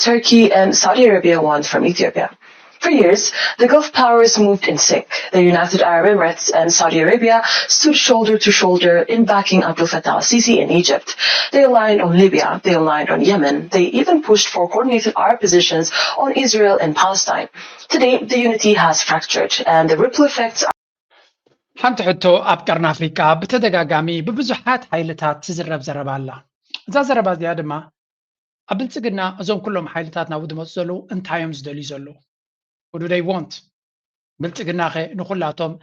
Turkey and Saudi Arabia want from Ethiopia. For years, the Gulf powers moved in sync. The United Arab Emirates and Saudi Arabia stood shoulder to shoulder in backing Abdel Fattah al-Sisi in Egypt. They aligned on Libya, they aligned on Yemen, they even pushed for coordinated Arab positions on Israel and Palestine. Today, the unity has fractured, and the ripple effects are ሓንቲ ሕቶ ኣብ ቀርኒ ኣፍሪቃ ብተደጋጋሚ ብብዙሓት ሓይልታት ትዝረብ ዘረባ ኣላ። እዛ ዘረባ እዚኣ ድማ ኣብ ብልጽግና እዞም ኩሎም ሓይልታት ናብኡ ዝመፁ ዘለዉ እንታይ እዮም ዝደልዩ ዘለዉ? What do they want? ብልጽግና ኸ ንኹላቶም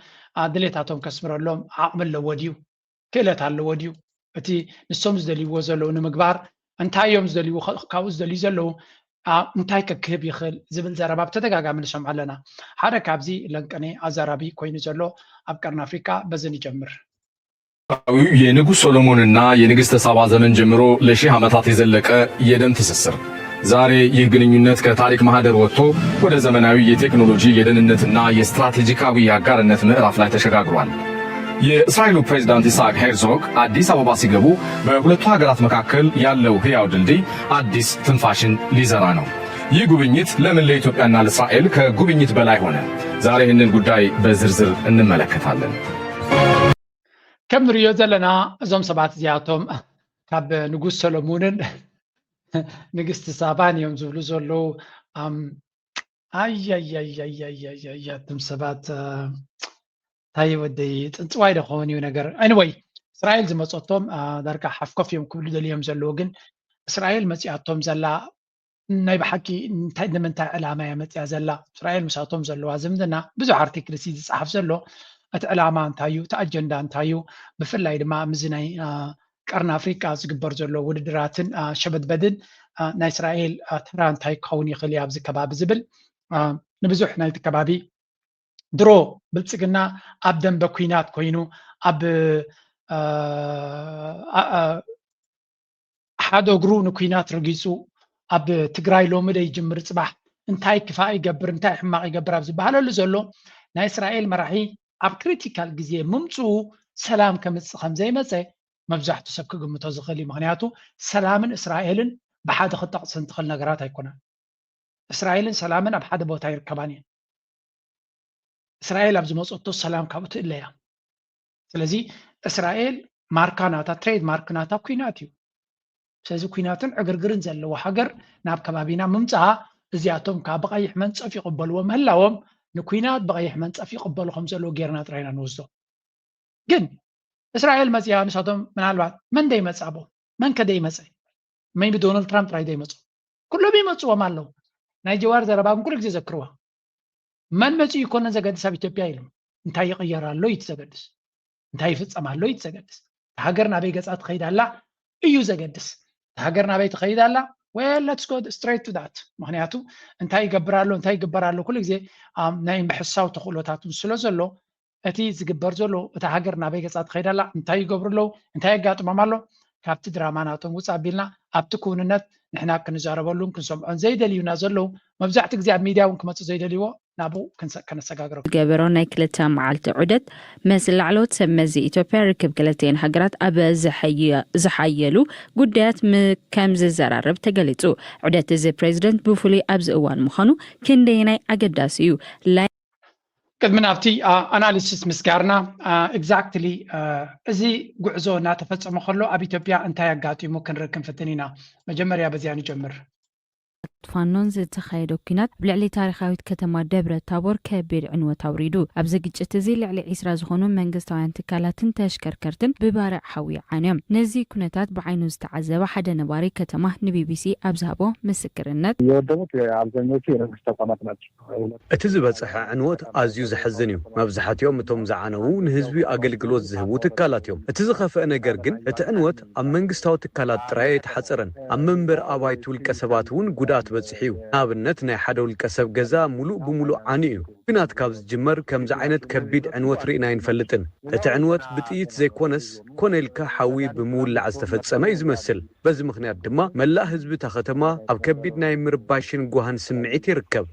ድሌታቶም ከስምረሎም ዓቕሚ ኣለዎ ድዩ? ክእለት ኣለዎ ድዩ? እቲ ንሶም ዝደልይዎ ዘለዉ ንምግባር እንታይ እዮም ዝደልይዎ? ካብኡ ዝደልዩ ዘለዉ እንታይ ከክህብ ይኽእል ዝብል ዘረባ ብተደጋጋሚ ንሰምዖ ኣለና። ሓደ ካብዚ ለንቅኔ ኣዛራቢ ኮይኑ ዘሎ ኣብ ቀርኒ ኣፍሪቃ በዚ ንጀምር። የንጉሥ ሶሎሞንና የንግሥተ ሳባ ዘመን ጀምሮ ለሺህ ዓመታት የዘለቀ የደም ትስስር ዛሬ ይህ ግንኙነት ከታሪክ ማህደር ወጥቶ ወደ ዘመናዊ የቴክኖሎጂ የደህንነትና የስትራቴጂካዊ አጋርነት ምዕራፍ ላይ ተሸጋግሯል። የእስራኤሉ ፕሬዝዳንት ኢስሐቅ ሄርዞግ አዲስ አበባ ሲገቡ በሁለቱ ሀገራት መካከል ያለው ሕያው ድልድይ አዲስ ትንፋሽን ሊዘራ ነው። ይህ ጉብኝት ለምን ለኢትዮጵያና ለእስራኤል ከጉብኝት በላይ ሆነ? ዛሬ ይህንን ጉዳይ በዝርዝር እንመለከታለን። ከም ንሪኦ ዘለና እዞም ሰባት እዚኣቶም ካብ ንጉስ ሰሎሙንን ንግስቲ ሳባን እዮም ዝብሉ ዘለዉ። ኣም፣ ኣያያያያያያያ እቶም ሰባት እንታይ ወደይ ፅንፅዋይ ዶ ክኸውን እዩ ነገር። Anyway፣ እስራኤል ዝመፀቶም ዳርጋ ሓፍኮፍ እዮም ክብሉ ደልዮም ዘለዉ፣ ግን እስራኤል መፂኣቶም ዘላ ናይ ብሓቂ እንታይ ንምንታይ ዕላማ እያ መፅያ ዘላ? እስራኤል ምሳቶም ዘለዋ ዝምድና ብዙሕ ኣርቲክል ሲ ዝፀሓፍ ዘሎ እቲ ዕላማ እንታይ እዩ? እቲ ኣጀንዳ እንታይ እዩ? ብፍላይ ድማ ምስዚ ናይ ቀርኒ ኣፍሪቃ ዝግበር ዘሎ ውድድራትን ሸበድበድን ናይ እስራኤል ተራ እንታይ ክኸውን ይኽእል እዩ ኣብዚ ከባቢ ዝብል ንብዙሕ ናይቲ ከባቢ ድሮ ብልፅግና ኣብ ደንበ ኲናት ኮይኑ ኣብ ሓደ እግሩ ንኲናት ረጊፁ ኣብ ትግራይ ሎሚ ዶ ይጅምር ፅባሕ እንታይ ክፋእ ይገብር እንታይ ሕማቕ ይገብር ኣብ ዝበሃለሉ ዘሎ ናይ እስራኤል መራሒ ኣብ ክሪቲካል ግዜ ምምፅኡ ሰላም ከምፅእ ከምዘይመፀ መብዛሕቱ ሰብ ክግምቶ ዝኽእል እዩ። ምክንያቱ ሰላምን እስራኤልን ብሓደ ክጠቕስን ትኽእል ነገራት ኣይኮነን። እስራኤልን ሰላምን ኣብ ሓደ ቦታ ይርከባን እየን። እስራኤል ኣብ ዝመፀቶ ሰላም ካብኡ ትእለ እያ። ስለዚ እስራኤል ማርካ ናታ ትሬድ ማርክ ናታ ኲናት እዩ። ስለዚ ኲናትን ዕግርግርን ዘለዎ ሃገር ናብ ከባቢና ምምፅኣ እዚኣቶም ከዓ ብቐይሕ መንፀፍ ይቕበልዎ ምህላዎም ንኲናት ብቐይሕ መንፀፍ ይቕበሉ ከም ዘለዉ ጌርና ጥራይና ንወስዶ። ግን እስራኤል መፅያ ንሳቶም ምናልባት መን ደይመፃ ብ መን ከደይመፀ maybe ዶናልድ ትራምፕ ጥራይ ደይመፁ ኩሎም ይመፅዎም ኣለዉ። ናይ ጀዋር ዘረባ ግን ኩሉ ግዜ ዘክርዋ መን መፅኡ ይኮነን ዘገድስ ኣብ ኢትዮጵያ ኢሉ እንታይ ይቕየር ኣሎ እዩ ዘገድስ እንታይ ይፍፀም ኣሎ እዩ ዘገድስ ሃገር ናበይ ገፃ ትኸይድ ኣላ እዩ ዘገድስ። ሃገር ናበይ ትኸይድ ኣላ? Well, let's go straight to that። ምክንያቱ እንታይ ይገብር ኣሎ እንታይ ይግበር ኣሎ ኩሉ ግዜ ናይ ምሕሳው ተኽእሎታቱን ስለ ዘሎ እቲ ዝግበር ዘሎ እታ ሃገር ናበይ ገፃ ትኸይድ ኣላ እንታይ ይገብሩ ኣለዉ እንታይ የጋጥሞም ኣሎ ካብቲ ድራማ ናቶም ውፃእ ኣቢልና ኣብቲ ክውንነት ንሕና ክንዛረበሉን ክንሰምዖን ዘይደልዩና ዘለዉ መብዛሕቲ ግዜ ኣብ ሚድያ እውን ክመፁ ዘይደልይዎ ናብኡ ከነሰጋግረኩም። ዝገበሮ ናይ ክልተ መዓልቲ ዑደት ምስ ላዕለዎት ሰብ መዚ ኢትዮጵያ ርክብ ክልቲኤን ሃገራት ኣብ ዝሓየሉ ጉዳያት ከም ዝዘራረብ ተገሊፁ። ዑደት እዚ ፕሬዚደንት ብፍሉይ ኣብዚ እዋን ምዃኑ ክንደየናይ ኣገዳሲ እዩ። ቅድሚ ናብቲ ኣናሊሲስ ምስጋርና exactly እዚ ጉዕዞ እናተፈፀመ ከሎ ኣብ ኢትዮጵያ እንታይ ኣጋጢሙ ክንርኢ ክንፍትን ኢና። መጀመርያ በዚኣ ንጀምር። ፋኖን ዝተኻየደ ኲናት ኣብ ልዕሊ ታሪኻዊት ከተማ ደብረ ታቦር ከቢድ ዕንወት ኣውሪዱ። ኣብዚ ግጭት እዚ ልዕሊ ዒስራ ዝኾኑ መንግስታውያን ትካላትን ተሽከርከርትን ብባርዕ ሓዊ ዓንዮም። ነዚ ኩነታት ብዓይኑ ዝተዓዘበ ሓደ ነባሪ ከተማ ንቢቢሲ ኣብ ዝሃቦ ምስክርነት፣ የወደሙት አብዛኞቹ የመንግስት ተቋማት ናቸው። እቲ ዝበፅሐ ዕንወት ኣዝዩ ዘሕዝን እዩ። መብዛሕትኦም እቶም ዝዓነዉ ንህዝቢ ኣገልግሎት ዝህቡ ትካላት እዮም። እቲ ዝኸፍአ ነገር ግን እቲ ዕንወት ኣብ መንግስታዊ ትካላት ጥራይ ኣይተሓፀረን። ኣብ መንበሪ ኣባይቲ ውልቀ ሰባት እውን ጉድኣት በፂሑ እዩ። ንኣብነት ናይ ሓደ ውልቀ ሰብ ገዛ ሙሉእ ብሙሉእ ዓንዩ እዩ። ኲናት ካብ ዝጅመር ከምዚ ዓይነት ከቢድ ዕንወት ርኢና ኣይንፈልጥን። እቲ ዕንወት ብጥይት ዘይኮነስ ኮነ ኢልካ ሓዊ ብምውላዕ ዝተፈፀመ እዩ ዝመስል። በዚ ምኽንያት ድማ መላእ ህዝቢ እታ ከተማ ኣብ ከቢድ ናይ ምርባሽን ጓህን ስምዒት ይርከብ።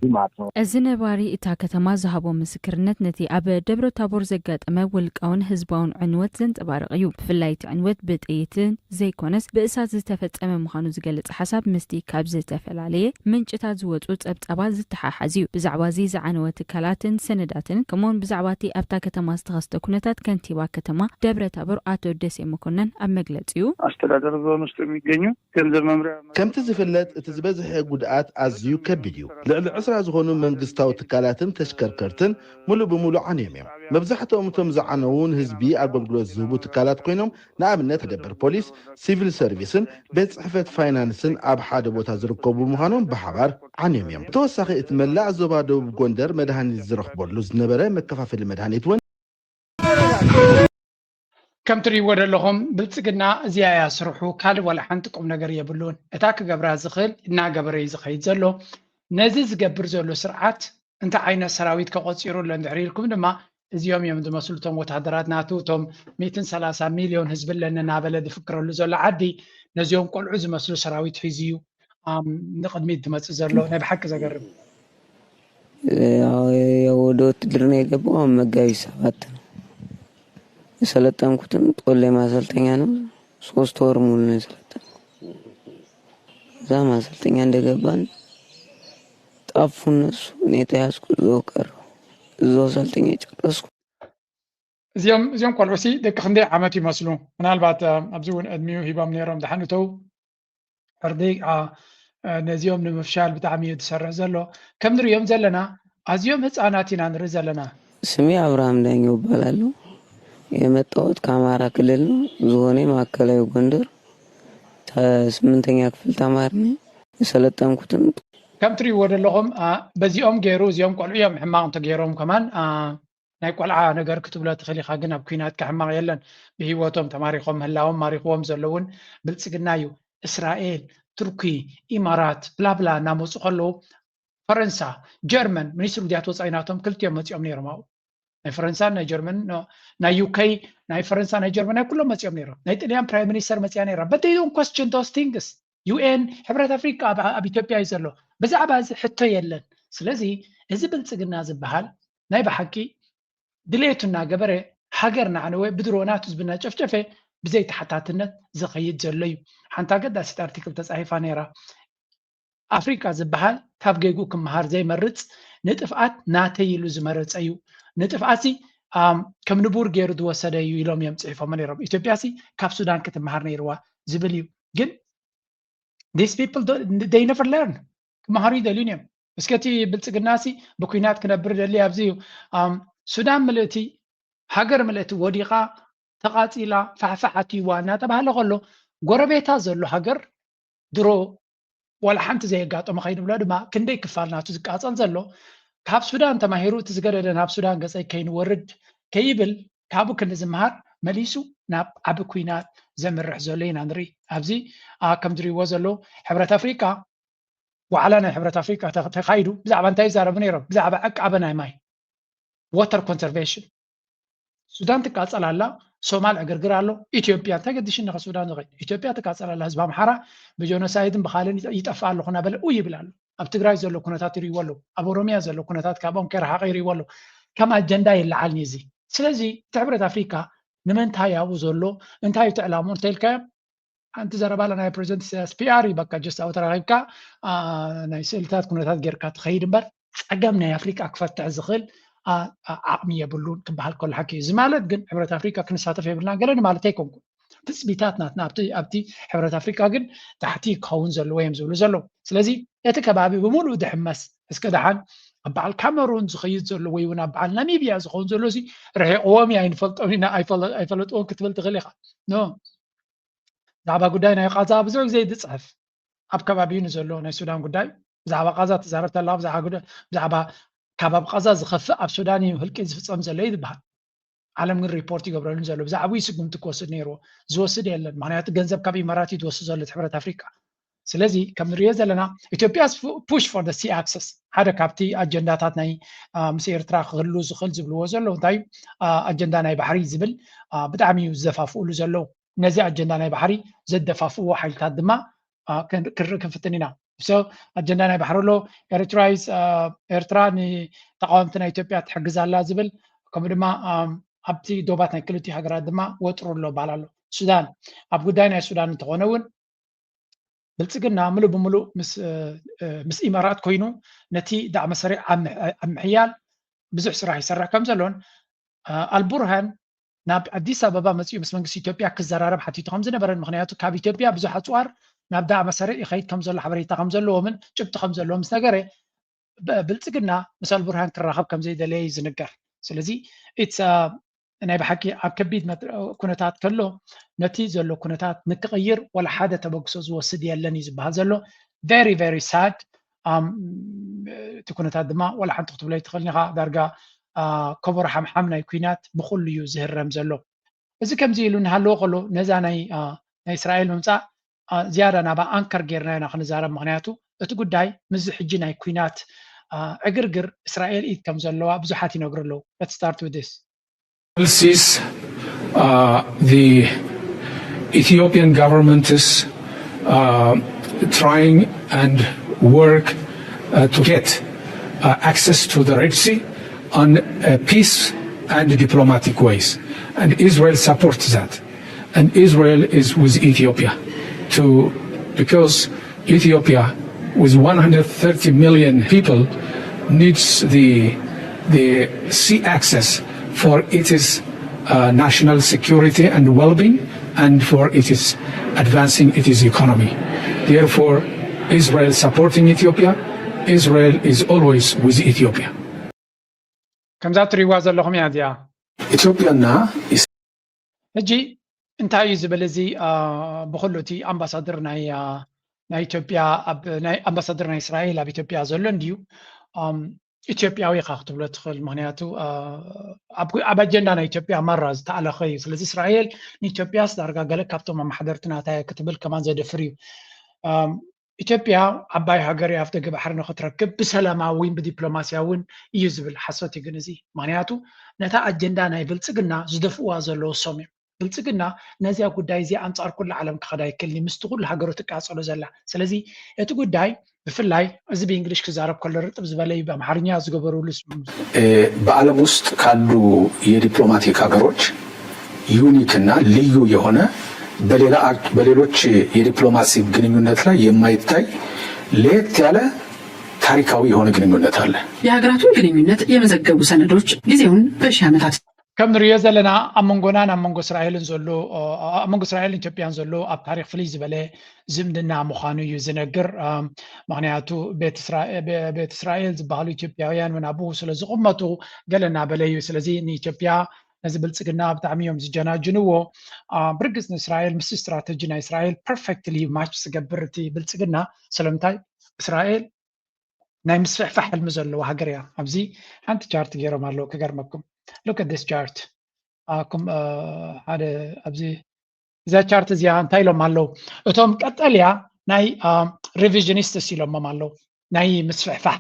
እዚ ነባሪ እታ ከተማ ዝሃቦ ምስክርነት ነቲ ኣብ ደብረ ታቦር ዘጋጠመ ውልቃውን ህዝባውን ዕንወት ዘንጸባርቕ እዩ። ብፍላይ እቲ ዕንወት ብጥይትን ዘይኮነስ ብእሳት ዝተፈጸመ ምዃኑ ዝገልጽ ሓሳብ ምስቲ ካብ ዝተፈላለየ ምንጭታት ዝወፁ ፀብፃባት ዝተሓሓዝ እዩ። ብዛዕባ እዚ ዝዓነወ ትካላትን ሰነዳትን ከምኡውን ብዛዕባ እቲ ኣብታ ከተማ ዝተኸስተ ኩነታት ከንቲባ ከተማ ደብረ ታቦር ኣቶ ደሴ መኮነን ኣብ መግለፂኡ፣ አስተዳደር ዞን ውስጥ የሚገኙ ገንዘብ መምሪያ ከምቲ ዝፍለጥ እቲ ዝበዝሐ ጉድኣት ኣዝዩ ከቢድ እዩ። ልዕሊ ዕስራ ዝኾኑ መንግስታዊ ትካላትን ተሽከርከርትን ሙሉእ ብሙሉእ ዓንዮም እዮም። መብዛሕትኦም እቶም ዝዓነዉ ንህዝቢ ኣገልግሎት ዝህቡ ትካላት ኮይኖም፣ ንኣብነት መደበር ፖሊስ፣ ሲቪል ሰርቪስን ቤት ፅሕፈት ፋይናንስን ኣብ ሓደ ቦታ ዝርከቡ ብምዃኖም ብሓባር ዓንዮም እዮም። ብተወሳኺ እቲ መላእ ዞባ ደቡብ ጎንደር መድሃኒት ዝረኽበሉ ዝነበረ መከፋፈሊ መድሃኒት እውን ከም ትርእይዎ ዘለኹም ብልፅግና እዚኣ እያ ስርሑ፣ ካልእ ዋላ ሓንቲ ቁም ነገር የብሉን። እታ ክገብራ ዝኽእል እናገበረ እዩ ዝኸይድ ዘሎ። ነዚ ዝገብር ዘሎ ስርዓት እንታይ ዓይነት ሰራዊት ከቆፂሩ ኣሎ እንድሕር ኢልኩም ድማ እዚኦም እዮም ዝመስሉ እቶም ወታደራት ናቱ፣ እቶም ሚእትን ሰላሳ ሚልዮን ህዝቢ ኣለና እናበለ ዝፍክረሉ ዘሎ ዓዲ ነዚኦም ቆልዑ ዝመስሉ ሰራዊት ሒዙ እዩ ንቕድሚት ዝመፅእ ዘሎ። ናይ ብሓቂ ዘገርም። ወደ ውትድርና የገባው መጋቢት ሰባት ነው። የሰለጠንኩትም ጦሌ ማሰልጠኛ ነው። ሶስት ወር ሙሉ ነው የሰለጠንኩ። እዛ ማሰልጠኛ እንደገባን ጠፉ እነሱ። እኔ ተያዝኩ፣ እዛው ቀረሁ። እዛው ሰልጠኛ ጨረስኩ። እዚኦም እዚኦም ቆልዑ ሲ ደቂ ክንደይ ዓመት ይመስሉ? ምናልባት ኣብዚ እውን ዕድሚኡ ሂቦም ነይሮም ድሓን እተው ሕርዲ ነዚኦም ንምፍሻል ብጣዕሚ እዩ ዝሰርሕ ዘሎ። ከም ንሪኦም ዘለና ኣዝዮም ህፃናት ኢና ንርኢ ዘለና። ስሜ አብርሃም ዳኘው እባላለሁ። የመጣሁት ከአማራ ክልል ነው። ዞኔ ማዕከላዊ ጎንደር ስምንተኛ ክፍል ተማሪ ነኝ። የሰለጠንኩትም ከም ትሪእዎ ዘለኹም በዚኦም ገይሩ እዚኦም ቆልዑ እዮም ሕማቕ እንተገይሮም ከማን ናይ ቆልዓ ነገር ክትብሎ ትኽእል ኢኻ፣ ግን ኣብ ኲናት ከሕማቕ የለን። ብህይወቶም ተማሪኾም ምህላዎም ማሪኽዎም ዘለውን ብልጽግና እዩ። እስራኤል፣ ቱርኪ፣ ኢማራት ብላብላ እናመፁ ከለዉ ፈረንሳ፣ ጀርመን ሚኒስትሪ ጉዳያት ወፃኢ ናቶም ክልቲኦም መፂኦም ነይሮም ኣብኡ። ናይ ፈረንሳን ናይ ጀርመን ናይ ዩከይ ናይ ፈረንሳ ናይ ጀርመን ናይ ኩሎም መፂኦም ነይሮም። ናይ ጥልያን ፕራይም ሚኒስተር መፂኣ ነይራ። But they don't question those things። ዩ ኤን ሕብረት ኣፍሪካ ኣብ ኢትዮጵያ እዩ ዘሎ። ብዛዕባ እዚ ሕቶ የለን። ስለዚ እዚ ብልፅግና ዝበሃል ናይ ብሓቂ ድሌቱ እናገበረ ሃገር እናዓነወ ብድሮናት ህዝቢ እናጨፍጨፈ ብዘይ ተሓታትነት ዝኸይድ ዘሎ እዩ። ሓንቲ ኣገዳሲት ኣርቲክል ተፃሒፋ ነይራ። ኣፍሪካ ዝበሃል ካብ ጌግኡ ክመሃር ዘይመርፅ ንጥፍኣት ናተይ ኢሉ ዝመረፀ እዩ። ንጥፍኣትሲ ከም ንቡር ገይሩ ዝወሰደ እዩ ኢሎም እዮም ፅሒፎሞ ነይሮም። ኢትዮጵያሲ ካብ ሱዳን ክትመሃር ነይርዋ ዝብል እዩ። ግን these people they never learn ክመሃሩ ይደልዩን እዮም። እስከ እቲ ብልፅግናሲ ብኩናት ክነብር ደሊ ኣብዚ እዩ። ሱዳን ምልእቲ ሃገር ምልእቲ ወዲቓ ተቓፂላ ፋሕፋሕ ኣትይዋ እናተባህለ ከሎ ጎረቤታ ዘሎ ሃገር ድሮ ዋላ ሓንቲ ዘየጋጠሞ ከይንብሎ ድማ ክንደይ ክፋል ናቱ ዝቃፀል ዘሎ ካብ ሱዳን ተማሂሩ እቲ ዝገደደ ናብ ሱዳን ገፀይ ከይንወርድ ከይብል ካብኡ ክንዲ ዝምሃር መሊሱ ናብ ዓቢ ኩናት ዘምርሕ ዘሎ ኢና ንርኢ። ኣብዚ ከም ዝሪእዎ ዘለዉ ሕብረት ኣፍሪቃ ዋዕላ ናይ ሕብረት ኣፍሪቃ ተኻይዱ ብዛዕባ እንታይ ይዛረቡ ነይሮም? ብዛዕባ ዕቃበ ናይ ማይ water conservation። ሱዳን ትቃፀል ኣላ፣ ሶማል ዕግርግር ኣሎ። ኢትዮጵያ እንታይ ገዲሽኒ ከ ሱዳን ዝኸይድ? ኢትዮጵያ ትቃፀል ኣላ። ህዝቢ ኣምሓራ ብጀኖሳይድን ብኻልን ይጠፍእ ኣለኹ እናበለ ኡ ይብል ኣሎ። ኣብ ትግራይ ዘሎ ኩነታት ይርእይዎ ኣለዉ። ኣብ ኦሮሚያ ዘሎ ኩነታት ካብኦም ከይረሓቐ ይርእይዎ ኣለዉ። ከም ኣጀንዳ ይለዓልኒ እዚ። ስለዚ እቲ ሕብረት ኣፍሪካ ንምንታይ ኣብኡ ዘሎ እንታይ እቲ ዕላሙ እንተኢልካዮም ሓንቲ ዘረባ ናይ ፕሬዚደንት ኢሳያስ ፒኣር እዩ። በቃ ጀስት ኣብኡ ተራኺብካ ናይ ስእልታት ኩነታት ጌርካ ትኸይድ እምበር ፀገም ናይ ኣፍሪቃ ክፈትሕ ዝኽእል ዓቕሚ የብሉን ክበሃል ከሎ ሓቂ እዩ። እዚ ማለት ግን ሕብረት ኣፍሪቃ ክንሳተፍ የብልና ገለ ንማለት ኣይኮንኩን። ትፅቢታት ናትና ኣብቲ ኣብቲ ሕብረት ኣፍሪቃ ግን ታሕቲ ክኸውን ዘለዎ እዮም ዝብሉ ዘለዉ። ስለዚ እቲ ከባቢ ብምሉእ ድሕመስ እስከ ደሓን ኣብ በዓል ካመሩን ዝኸይድ ዘሎ ወይ እውን ኣብ በዓል ናሚብያ ዝኸውን ዘሎ ርሒቕዎም እዩ ኣይንፈልጦም ኢና ኣይፈለጥዎም ክትብል ትኽእል ኢኻ። ብዛዕባ ጉዳይ ናይ ቃዛ ብዙሕ ግዜ ዝፅሕፍ ኣብ ከባቢኡ ንዘሎ ናይ ሱዳን ጉዳይ ብዛዕባ ቃዛ ትዛረብ ተላ ብዛዕባ ካብ ኣብ ቃዛ ዝኸፍእ ኣብ ሱዳን እዩ ህልቂት ዝፍፀም ዘሎ እዩ ዝበሃል። ዓለም ግን ሪፖርት ይገብረሉን ዘሎ ብዛዕባኡ ስጉምቲ ክወስድ ነይርዎ። ዝወስድ የለን። ምክንያቱ ገንዘብ ካብ ኢማራት እዩ ዝወስድ ዘሎ ሕብረት ኣፍሪቃ። ስለዚ ከም ንሪኦ ዘለና ኢትዮጵያ push for the sea access ሓደ ካብቲ ኣጀንዳታት ናይ ምስ ኤርትራ ክህሉ ዝኽእል ዝብልዎ ዘለዉ እንታይ ኣጀንዳ ናይ ባሕሪ ዝብል ብጣዕሚ እዩ ዝዘፋፍእሉ ዘለዉ። ነዚ ኣጀንዳ ናይ ባሕሪ ዘደፋፍእዎ ሓይልታት ድማ ክንርኢ ክንፍትን ኢና። ኣጀንዳ ናይ ባሕሪ ኣሎ። ኤርትራ ኤርትራ ንተቃወምቲ ናይ ኢትዮጵያ ትሕግዝ ኣላ ዝብል ከምኡ ድማ ኣብቲ ዶባት ናይ ክልቲኡ ሃገራት ድማ ወጥሩ ኣሎ በሃል ኣሎ። ሱዳን ኣብ ጉዳይ ናይ ሱዳን እንተኾነ እውን ብልፅግና ምሉእ ብምሉእ ምስ ኢማራት ኮይኑ ነቲ ዳዕመ ሰሪዕ ኣብ ምሕያል ብዙሕ ስራሕ ይሰርሕ ከም ዘሎን ኣልቡርሃን ናብ ኣዲስ ኣበባ መፂኡ ምስ መንግስቲ ኢትዮጵያ ክዘራረብ ሓቲቱ ከም ዝነበረን ምክንያቱ ካብ ኢትዮጵያ ብዙሕ ኣፅዋር ናብ ዳዕመ ሰሪዕ ይኸይድ ከም ዘሎ ሓበሬታ ከም ዘለዎምን ጭብጢ ከም ዘለዎም ምስ ነገረ ብልፅግና ምስ ኣልቡርሃን ክራኸብ ከም ዘይደለየ እዩ ዝንገር። ስለዚ ናይ ብሓቂ ኣብ ከቢድ ኩነታት ከሎ ነቲ ዘሎ ኩነታት ንክቕይር ወላ ሓደ ተበግሶ ዝወስድ የለን እዩ ዝበሃል ዘሎ። Very very sad። እቲ ኩነታት ድማ ወላ ሓንቲ ክትብሎ ይትኽእል ኢኻ። ዳርጋ ከበሮ ሓምሓም ናይ ኩናት ብኩሉ እዩ ዝህረም ዘሎ። እዚ ከምዚ ኢሉ እናሃለወ ከሎ ነዛ ናይ ናይ እስራኤል ምምፃእ ዝያዳ ናባ ኣንከር ጌርና ኢና ክንዛረብ። ምክንያቱ እቲ ጉዳይ ምስዚ ሕጂ ናይ ኩናት ዕግርግር እስራኤል ኢድ ከም ዘለዋ ብዙሓት ይነግሩ ኣለዉ። Let's start with this. Sees uh, the Ethiopian government is uh, trying and work uh, to get uh, access to the Red Sea on uh, peace and diplomatic ways. And Israel supports that. And Israel is with Ethiopia to because Ethiopia, with one hundred thirty million people, needs the, the sea access for its uh, national security and well-being and for its advancing its economy. Therefore, Israel supporting Ethiopia, Israel is always with Ethiopia. ከምዛ ትሪዋ ዘለኹም እያ እዚኣ ኢትዮጵያና ሕጂ እንታይ እዩ ዝብል እዚ ብኩሉ እቲ ኣምባሳደር ናይ ናይ ኢትዮጵያ ናይ ኣምባሳደር ናይ እስራኤል ኣብ ኢትዮጵያ ዘሎ እንድዩ ኢትዮጵያዊ ኢኻ ክትብሎ ትኽእል። ምክንያቱ ኣብ ኣጀንዳ ናይ ኢትዮጵያ ማራ ዝተኣለኸ እዩ። ስለዚ እስራኤል ንኢትዮጵያስ ዳርጋ ገለ ካብቶም ኣማሓደርቲ ናታ ክትብል ከማን ዘደፍር እዩ። ኢትዮጵያ ዓባይ ሃገር እያ፣ ኣፍደገ ባሕሪ ንክትረክብ ብሰላማዊ እውን ብዲፕሎማስያ እውን እዩ ዝብል ሓሶት እዩ። ግን እዚ ምክንያቱ ነታ ኣጀንዳ ናይ ብልፅግና ዝደፍእዋ ዘለዉ እሶም እዮም። ብልፅግና ነዚያ ጉዳይ እዚኣ ኣንፃር ኩሉ ዓለም ክኸዳ ኣይክእልን እዩ፣ ምስቲ ኩሉ ሃገሩ ትቃፀሎ ዘላ። ስለዚ እቲ ጉዳይ ብፍላይ እዚ ብእንግሊሽ ክዛረብ ከሎ ርጥብ ዝበለ እዩ፣ ብኣምሓርኛ ዝገበሩሉ በዓለም ውስጥ ካሉ የዲፕሎማቲክ ሀገሮች ዩኒክ እና ልዩ የሆነ በሌላ በሌሎች የዲፕሎማሲ ግንኙነት ላይ የማይታይ ለየት ያለ ታሪካዊ የሆነ ግንኙነት አለ። የሀገራቱን ግንኙነት የመዘገቡ ሰነዶች ጊዜውን በሺህ ዓመታት ከም ንሪኦ ዘለና ኣብ መንጎናን ኣብ መንጎ እስራኤልን ዘሎ ኣብ መንጎ እስራኤልን ኢትዮጵያን ዘሎ ኣብ ታሪክ ፍልይ ዝበለ ዝምድና ምዃኑ እዩ ዝነግር። ምክንያቱ ቤት እስራኤል ዝበሃሉ ኢትዮጵያውያን እውን ኣብኡ ስለ ዝቕመጡ ገለ እናበለ እዩ። ስለዚ ንኢትዮጵያ ነዚ ብልፅግና ብጣዕሚ እዮም ዝጀናጅንዎ። ብርግፅ ንእስራኤል ምስ ስትራተጂ ናይ እስራኤል ፐርፌክትሊ ማች ዝገብር እቲ ብልፅግና። ስለምንታይ እስራኤል ናይ ምስፍሕፋሕ ሕልሚ ዘለዎ ሃገር እያ። ኣብዚ ሓንቲ ቻርት ገይሮም ኣለዉ ክገርመኩም። Look at this chart. ሓደ ኣብዚ እዛ ቻርት እዚኣ እንታይ ኢሎም ኣለዉ? እቶም ቀጠልያ ናይ ሪቪዥኒስትስ ኢሎሞም ኣለዉ። ናይ ምስፍሕፋሕ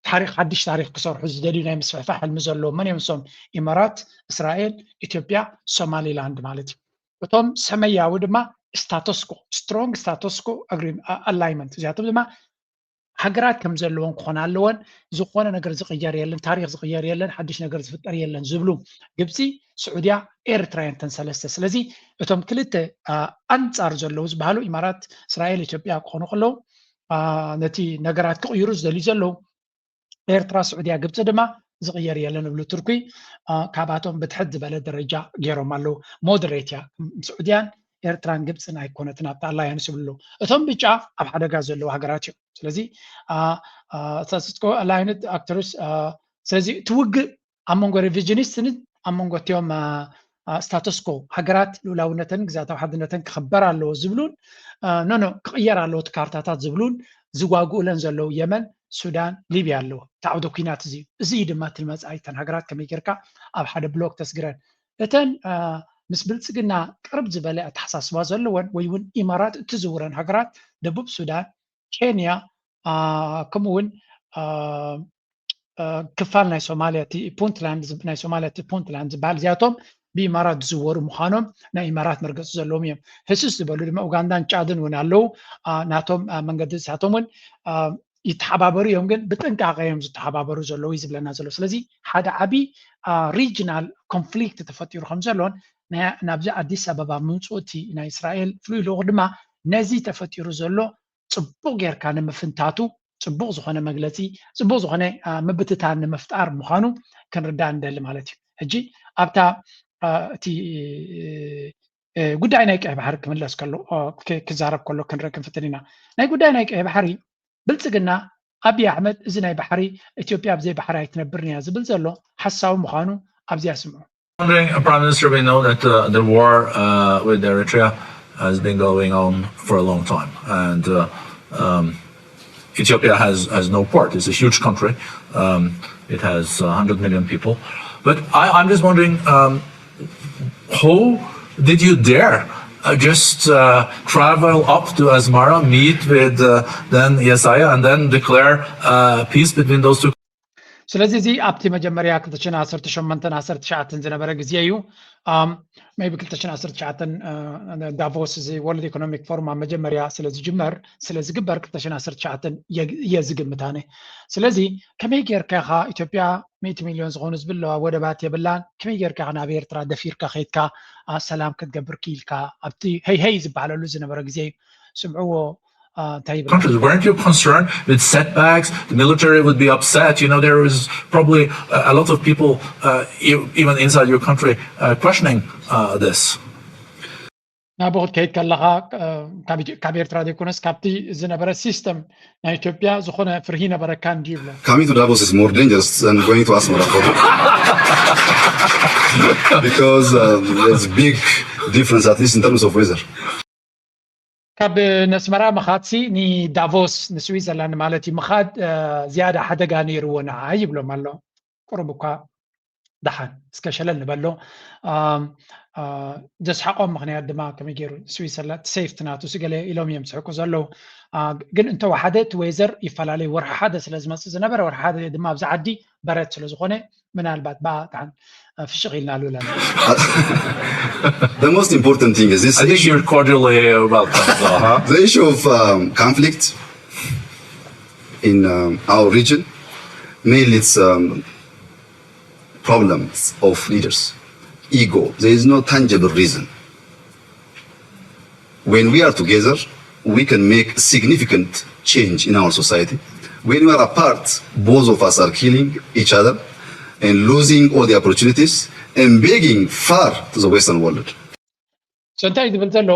ታሪክ ሓድሽ ታሪክ ክሰርሑ ዝደልዩ ናይ ምስፍሕፋሕ ሕልሚ ዘለዎም መን እዮም? እሶም ኢማራት፣ እስራኤል፣ ኢትዮጵያ፣ ሶማሊላንድ ማለት እዩ። እቶም ሰመያዊ ድማ ስታተስኮ ስትሮንግ ስታተስኮ ኣላይመንት እዚኣቶም ድማ ሃገራት ከም ዘለወን ክኾና ኣለወን። ዝኾነ ነገር ዝቕየር የለን፣ ታሪክ ዝቕየር የለን፣ ሓድሽ ነገር ዝፍጠር የለን ዝብሉ ግብፂ፣ ስዑድያ፣ ኤርትራ እየን እተን ሰለስተ። ስለዚ እቶም ክልተ ኣንፃር ዘለዉ ዝበሃሉ ኢማራት፣ እስራኤል፣ ኢትዮጵያ ክኾኑ ከለዉ ነቲ ነገራት ክቕይሩ ዝደልዩ ዘለዉ ኤርትራ፣ ስዑድያ፣ ግብፂ ድማ ዝቕየር የለን እብሉ። ቱርኪ ካብኣቶም ብትሕት ዝበለ ደረጃ ገይሮም ኣለዉ። ሞደሬት እያ። ስዑድያን ኤርትራን ግብፅን ኣይኮነትን ኣብቲ ኣላያንስ ይብሉ። እቶም ብጫ ኣብ ሓደጋ ዘለዉ ሃገራት እዮም። ስለዚ ስታትስኮ ኣላይንድ ኣክተርስ ስለዚ እቲ ውግእ ኣብ መንጎ ሪቪዥኒስትን ኣብ መንጎ እቲኦም ስታተስኮ ሃገራት ልኡላውነተን ግዛታዊ ሓድነተን ክኽበር ኣለዎ ዝብሉን ኖኖ ክቕየር ኣለዎ እቲ ካርታታት ዝብሉን ዝዋግኡለን ዘለዉ የመን፣ ሱዳን፣ ሊብያ ኣለዎ። እቲ ዓውደ ኩናት እዚ እዚ እዩ ድማ እቲ መፃኢ እተን ሃገራት ከመይ ጌርካ ኣብ ሓደ ብሎክ ተስግረን። እተን ምስ ብልፅግና ቅርብ ዝበለ ኣተሓሳስባ ዘለወን ወይ እውን ኢማራት እትዝውረን ሃገራት ደቡብ ሱዳን፣ ኬንያ ከምኡ እውን ክፋል ናይ ሶማልያ እቲ ፑንትላንድ ናይ ሶማልያ እቲ ፑንትላንድ ዝበሃል እዚኣቶም ብኢማራት ዝዝወሩ ምዃኖም ናይ ኢማራት መርገፂ ዘለዎም እዮም። ህስስ ዝበሉ ድማ ኡጋንዳን ጫድን እውን ኣለዉ። ናቶም መንገዲ እሳቶም እውን ይተሓባበሩ እዮም፣ ግን ብጥንቃቐ እዮም ዝተሓባበሩ ዘለዉ እዩ ዝብለና ዘሎ። ስለዚ ሓደ ዓብዪ ሪጅናል ኮንፍሊክት ተፈጢሩ ከም ዘሎን ናብዚ ኣዲስ ኣበባ ምምፅኡ እቲ ናይ እስራኤል ፍሉይ ልኡኽ ድማ ነዚ ተፈጢሩ ዘሎ ጽቡቕ ጌርካ ንምፍንታቱ ጽቡቕ ዝኾነ መግለጺ፣ ጽቡቕ ዝኾነ ምብትታን ንምፍጣር ምዃኑ ክንርዳእ ንደሊ ማለት እዩ። ሕጂ ኣብታ እቲ ጉዳይ ናይ ቀይ ባሕሪ ክምለስ ከሎ ክዛረብ ከሎ ክንርኢ ክንፍትን ኢና። ናይ ጉዳይ ናይ ቀይ ባሕሪ ብልጽግና ኣብይ ኣሕመድ እዚ ናይ ባሕሪ ኢትዮጵያ ብዘይ ባሕሪ ኣይትነብርን እያ ዝብል ዘሎ ሓሳዊ ምዃኑ ኣብዚኣ ስምዑ። Wondering, uh, Prime Minister, we know that uh, the war uh, with Eritrea has been going on for a long time, and uh, um, Ethiopia has, has no port. It's a huge country. Um, it has a hundred million people. But I, I'm just wondering, um, how did you dare uh, just uh, travel up to Asmara, meet with uh, then Yesaya, and then declare uh, peace between those two? ስለዚ እዚ ኣብቲ መጀመርያ ክልተ ሽሕን ዓሰርተ ሸሞንተን ዓሰርተ ትሽዓተን ዝነበረ ግዜ እዩ። maybe ክልተ ሽሕን ዓሰርተ ትሽዓተን ዳቮስ እዚ ወርልድ ኢኮኖሚክ ፎርም ኣብ መጀመርያ ስለ ዝጅመር ስለ ዝግበር ክልተ ሽሕን ዓሰርተ ትሽዓተን እየ ዝግምት ኣነ። ስለዚ ከመይ ጌርካ ኢኻ ኢትዮጵያ ሚእቲ ሚልዮን ዝኾኑ ህዝቢ ኣለዋ፣ ወደባት የብላን፣ ከመይ ጌርካ ኢኻ ናብ ኤርትራ ደፊርካ ከይድካ ሰላም ክትገብር ክኢልካ? ኣብቲ ሄይ ሄይ ዝበሃለሉ ዝነበረ ግዜ እዩ። ስምዕዎ እንታይ ይብል? Countries. Weren't you concerned with setbacks? The military would be upset. You know, there is probably a lot of people, uh, even inside your country, uh, questioning uh, this. ናብኡ ክትከይድ ከለኻ ካብ ኤርትራ ዘይኮነስ ካብቲ ዝነበረ ሲስተም ናይ ኢትዮጵያ ዝኾነ ፍርሂ ነበረካ እንድዩ ይብሎ። Coming to Davos is more dangerous than going to Asmara for because um, there's big difference, at least in terms of weather. ካብ ነስመራ ምኻድሲ ንዳቮስ ንስዊዘርላንድ ማለት እዩ ምኻድ ዝያዳ ሓደጋ ነይርዎ ንዓይ ይብሎም ኣሎ። ቁሩብ እኳ ደሓን እስከ ሸለል ንበሎ። ዘስሓቖም ምኽንያት ድማ ከመይ ገይሩ ስዊዘርላንድ ሴፍቲ ናቱ ስገለ ኢሎም እዮም ዝስሕቁ ዘለዉ። ግን እንተወሓደ እቲ ወይዘር ይፈላለዩ። ወርሒ ሓደ ስለ ዝመፅእ ዝነበረ ወርሒ ሓደ ድማ ኣብዚ ዓዲ በረድ ስለ ዝኾነ ምናልባት ብኣ ደሓን ፍሽቕ ኢልናሉ ኣለና። The most important thing is this I think you're cordially welcome. So, huh? The issue of um, conflict in um, our region mainly it's um, problems of leaders, ego. There is no tangible reason. When we are together, we can make significant change in our society. When we are apart, both of us are killing each other and losing all the opportunities and begging far to the Western world. So እንታይ ዝብል ዘሎ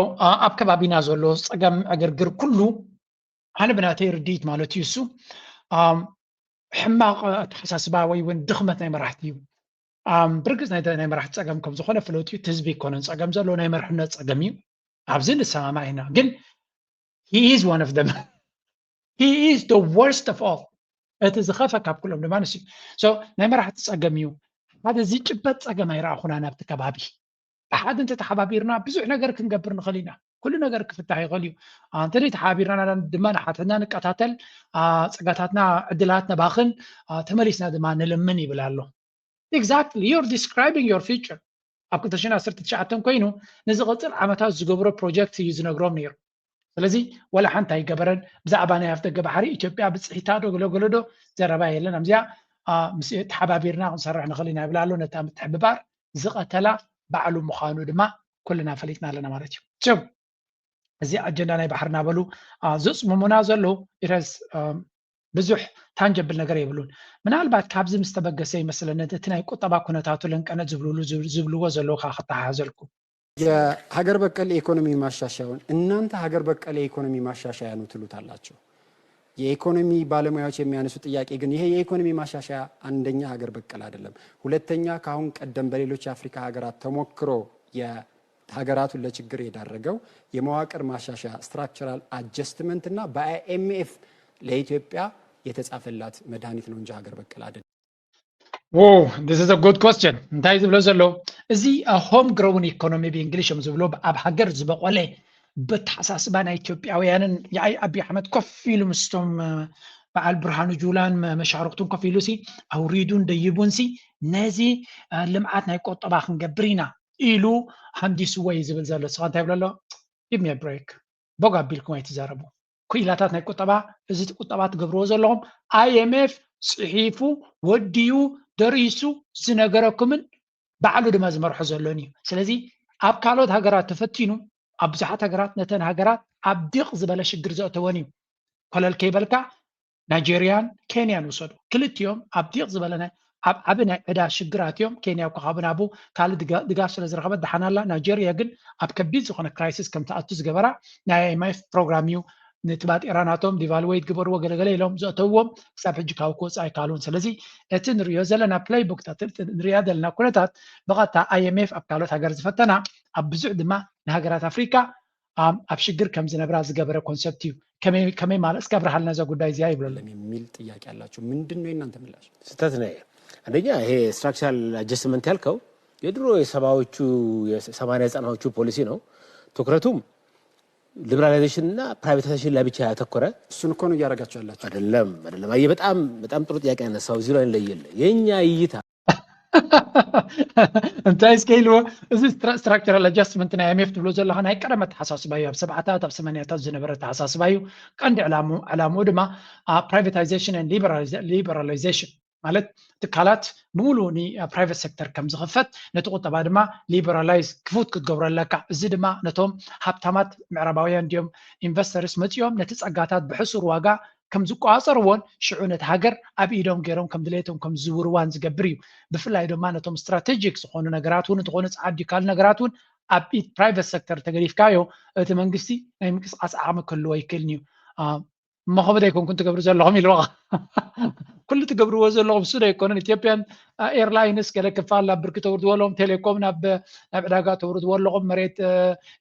ኣብ ከባቢና ዘሎ ፀገም ዕግርግር ኩሉ ኣነ ብናተይ ርድኢት ማለት እዩ እሱ ሕማቕ ኣተሓሳስባ ወይ እውን ድኽመት ናይ መራሕቲ እዩ። ብርግፅ ናይ መራሕቲ ፀገም ከም ዝኾነ ፍለጥ እዩ። እቲ ህዝቢ ይኮነን ፀገም ዘሎ ናይ መርሕነት ፀገም እዩ። ኣብዚ ንሰማማዕ ኢና። ግን he is one of them. He is the worst of all. እቲ ዝኸፈ ካብ ኩሎም ድማ ንሱ እዩ። ናይ መራሕቲ ፀገም እዩ። ሓደ ዝጭበጥ ፀገም ኣይረኣኹናን ኣብቲ ከባቢ። ብሓደ እንተተሓባቢርና ብዙሕ ነገር ክንገብር ንኽእል ኢና። ኩሉ ነገር ክፍታሕ ይኽእል እዩ። እንተ ተሓባቢርና ድማ ንሓትና ንቀታተል፣ ፀጋታትና ዕድላት ነባኽን፣ ተመሊስና ድማ ንልምን ይብል ኣሎ። Exactly, you're describing your future. ኣብ ክልተ ሽሕን ዓሰርተ ትሽዓተን ኮይኑ ንዝቐፅል ዓመታት ዝገብሮ ፕሮጀክት እዩ ዝነግሮም ነይሩ። ስለዚ ወላ ሓንቲ ኣይገበረን። ብዛዕባ ናይ ኣፍደገ ባሕሪ ኢትዮጵያ ብፅሒታ ዶ ገለገለ ዶ ዘረባ የለን። ኣብዚኣ ምስ ተሓባቢርና ክንሰርሕ ንኽእል ኢና ይብል ኣሎ። ነታ ምትሕብባር ዝቐተላ ባዕሉ ምዃኑ ድማ ኩልና ፈሊጥና ኣለና ማለት እዩ። So እዚ ኣጀንዳ ናይ ባሕሪ እናበሉ ዘፅምሙና ዘለዉ ኢረስ ብዙሕ ታንጀብል ነገር የብሉን። ምናልባት ካብዚ ምስ ተበገሰ ይመስለኒ እቲ ናይ ቁጠባ ኩነታቱ ለንቀነ ዝብልዎ ዘለዉ ከዓ ክተሓሓዘልኩም። የሀገር በቀል የኢኮኖሚ ማሻሻያውን እናንተ ሀገር በቀል የኢኮኖሚ ማሻሻያ ነው ትሉታላችሁ። የኢኮኖሚ ባለሙያዎች የሚያነሱት ጥያቄ ግን ይሄ የኢኮኖሚ ማሻሻያ አንደኛ ሀገር በቀል አይደለም፣ ሁለተኛ ከአሁን ቀደም በሌሎች የአፍሪካ ሀገራት ተሞክሮ የሀገራቱን ለችግር የዳረገው የመዋቅር ማሻሻያ structural adjustment እና በ IMF ለኢትዮጵያ የተጻፈላት መድኃኒት ነው እንጂ ሀገር በቀል አይደለም። Wow, this is a good question. እንታይ ዝብሎ ዘሎ እዚ home grown economy ብእንግሊሽ እዮም ዝብሎ ኣብ ሃገር ዝበቆለ በተሓሳስባ ናይ ኢትዮጵያውያንን የኣይ ኣብይ ኣሕመድ ኮፍ ኢሉ ምስቶም በዓል ብርሃኑ ጁላን መሻርክቱን ኮፍ ኢሉ ሲ ኣውሪዱን ደይቡን ሲ ነዚ ልምዓት ናይ ቆጠባ ክንገብር ኢና ኢሉ ሃንዲስዎ እዩ ዝብል ዘሎ። ንስኻ እንታይ ይብሎ ኣሎ? Give me a break. ቦግ ኣቢልኩም ኣይትዛረቡ። ክኢላታት ናይ ቁጠባ እዚ ቁጠባ ትገብርዎ ዘለኹም IMF ፅሒፉ ወዲኡ ደሪሱ ዝነገረኩምን ባዕሉ ድማ ዝመርሖ ዘሎን እዩ። ስለዚ ኣብ ካልኦት ሃገራት ተፈቲኑ ኣብ ብዙሓት ሃገራት ነተን ሃገራት ኣብ ዲቕ ዝበለ ሽግር ዘእተወን እዩ። ኮለል ከይበልካ ናይጀርያን ኬንያን ውሰዱ። ክልቲኦም ኣብ ዲቕ ዝበለ ናይ ኣብ ዓቢ ናይ ዕዳ ሽግራት እዮም። ኬንያ እኮ ካብ ናቡ ካልእ ድጋ- ድጋፍ ስለ ዝረኸበት ደሓን ኣላ። ናይጀርያ ግን ኣብ ከቢድ ዝኾነ ክራይሲስ ከም ትኣቱ ዝገበራ ናይ ኣይኤምኤፍ ፕሮግራም እዩ። ነቲ ባጤራ ናቶም ዲቫልዌት ግበርዎ ገለገለ ኢሎም ዘእተውዎም ክሳብ ሕጂ ካብ ክወፅእ ኣይከኣሉን። ስለዚ እቲ ንሪኦ ዘለና ፕሌይቡክ ንሪኣ ዘለና ኩነታት ብቐጥታ ኣይኤምኤፍ ኣብ ካልኦት ሃገር ዝፈተና ኣብ ብዙሕ ድማ ንሃገራት ኣፍሪካ ኣብ ኣብ ሽግር ከም ዝነብራ ዝገበረ ኮንሰፕት እዩ። ከመይ ከመይ ማለት እስከ ኣብርሃልና እዛ ጉዳይ እዚኣ ይብለሉ። የሚል ጥያቄ አላቸው። ምንድን ነው የእናንተ ምላሽ? ስህተት ነው። አንደኛ ይሄ ስትራክቸራል አጀስትመንት ያልከው የድሮ የሰባዎቹ የሰማንያ ዘጠናዎቹ ፖሊሲ ነው። ትኩረቱም ሊበራላይዜሽን እና ፕራይቬታይዜሽን ላይ ብቻ ያተኮረ እሱን እኮ ነው እያደረጋችሁ ያላችሁ። አይደለም አይደለም። አየህ በጣም በጣም ጥሩ ጥያቄ ያነሳው እዚህ ላይ ለየለ የኛ እይታ እንታይ እስከ ኢልዎ። እዚ ስትራክቸራል ኣጃስትመንት ናይ ኣይኤምኤፍ ትብሎ ዘለካ ናይ ቀደም ኣተሓሳስባ እዩ። ኣብ ሰብዓታት ኣብ ሰማንያታት ዝነበረ ኣተሓሳስባ እዩ። ቀንዲ ዕላሙ ዕላምኡ ድማ ፕራይቬታይዜሽን ሊበራላይዜሽን ማለት ትካላት ብምሉኡ ንፕራይቬት ሴክተር ከም ዝኽፈት ነቲ ቁጠባ ድማ ሊበራላይዝ ክፉት ክትገብሮ ኣለካ። እዚ ድማ ነቶም ሃብታማት ምዕራባውያን ድዮም ኢንቨስተርስ መፂኦም ነቲ ፀጋታት ብሕሱር ዋጋ ከም ዝቆፃፀርዎን ሽዑ ነቲ ሃገር ኣብ ኢዶም ገይሮም ከም ድሌቶም ከም ዝዝውርዋን ዝገብር እዩ። ብፍላይ ድማ ነቶም ስትራቴጂክ ዝኾኑ ነገራት እውን እንተኾነ ፃዓዲ ካልእ ነገራት እውን ኣብ ኢድ ፕራይቨት ሰክተር ተገዲፍካዮ እቲ መንግስቲ ናይ ምንቅስቃስ ዓቕሚ ክህልዎ ኣይክእልን እዩ። እሞ ከመይ ኣይኮንኩን ትገብሩ ዘለኹም ኢልዋ። ኩሉ ትገብርዎ ዘለኹም እሱ ዶ ኣይኮነን? ኢትዮጵያን ኤርላይንስ ገለ ክፋል ናብ ብርኪ ተውርድዎ ኣለኹም፣ ቴሌኮም ናብ ናብ ዕዳጋ ተውርድዎ ኣለኹም፣ መሬት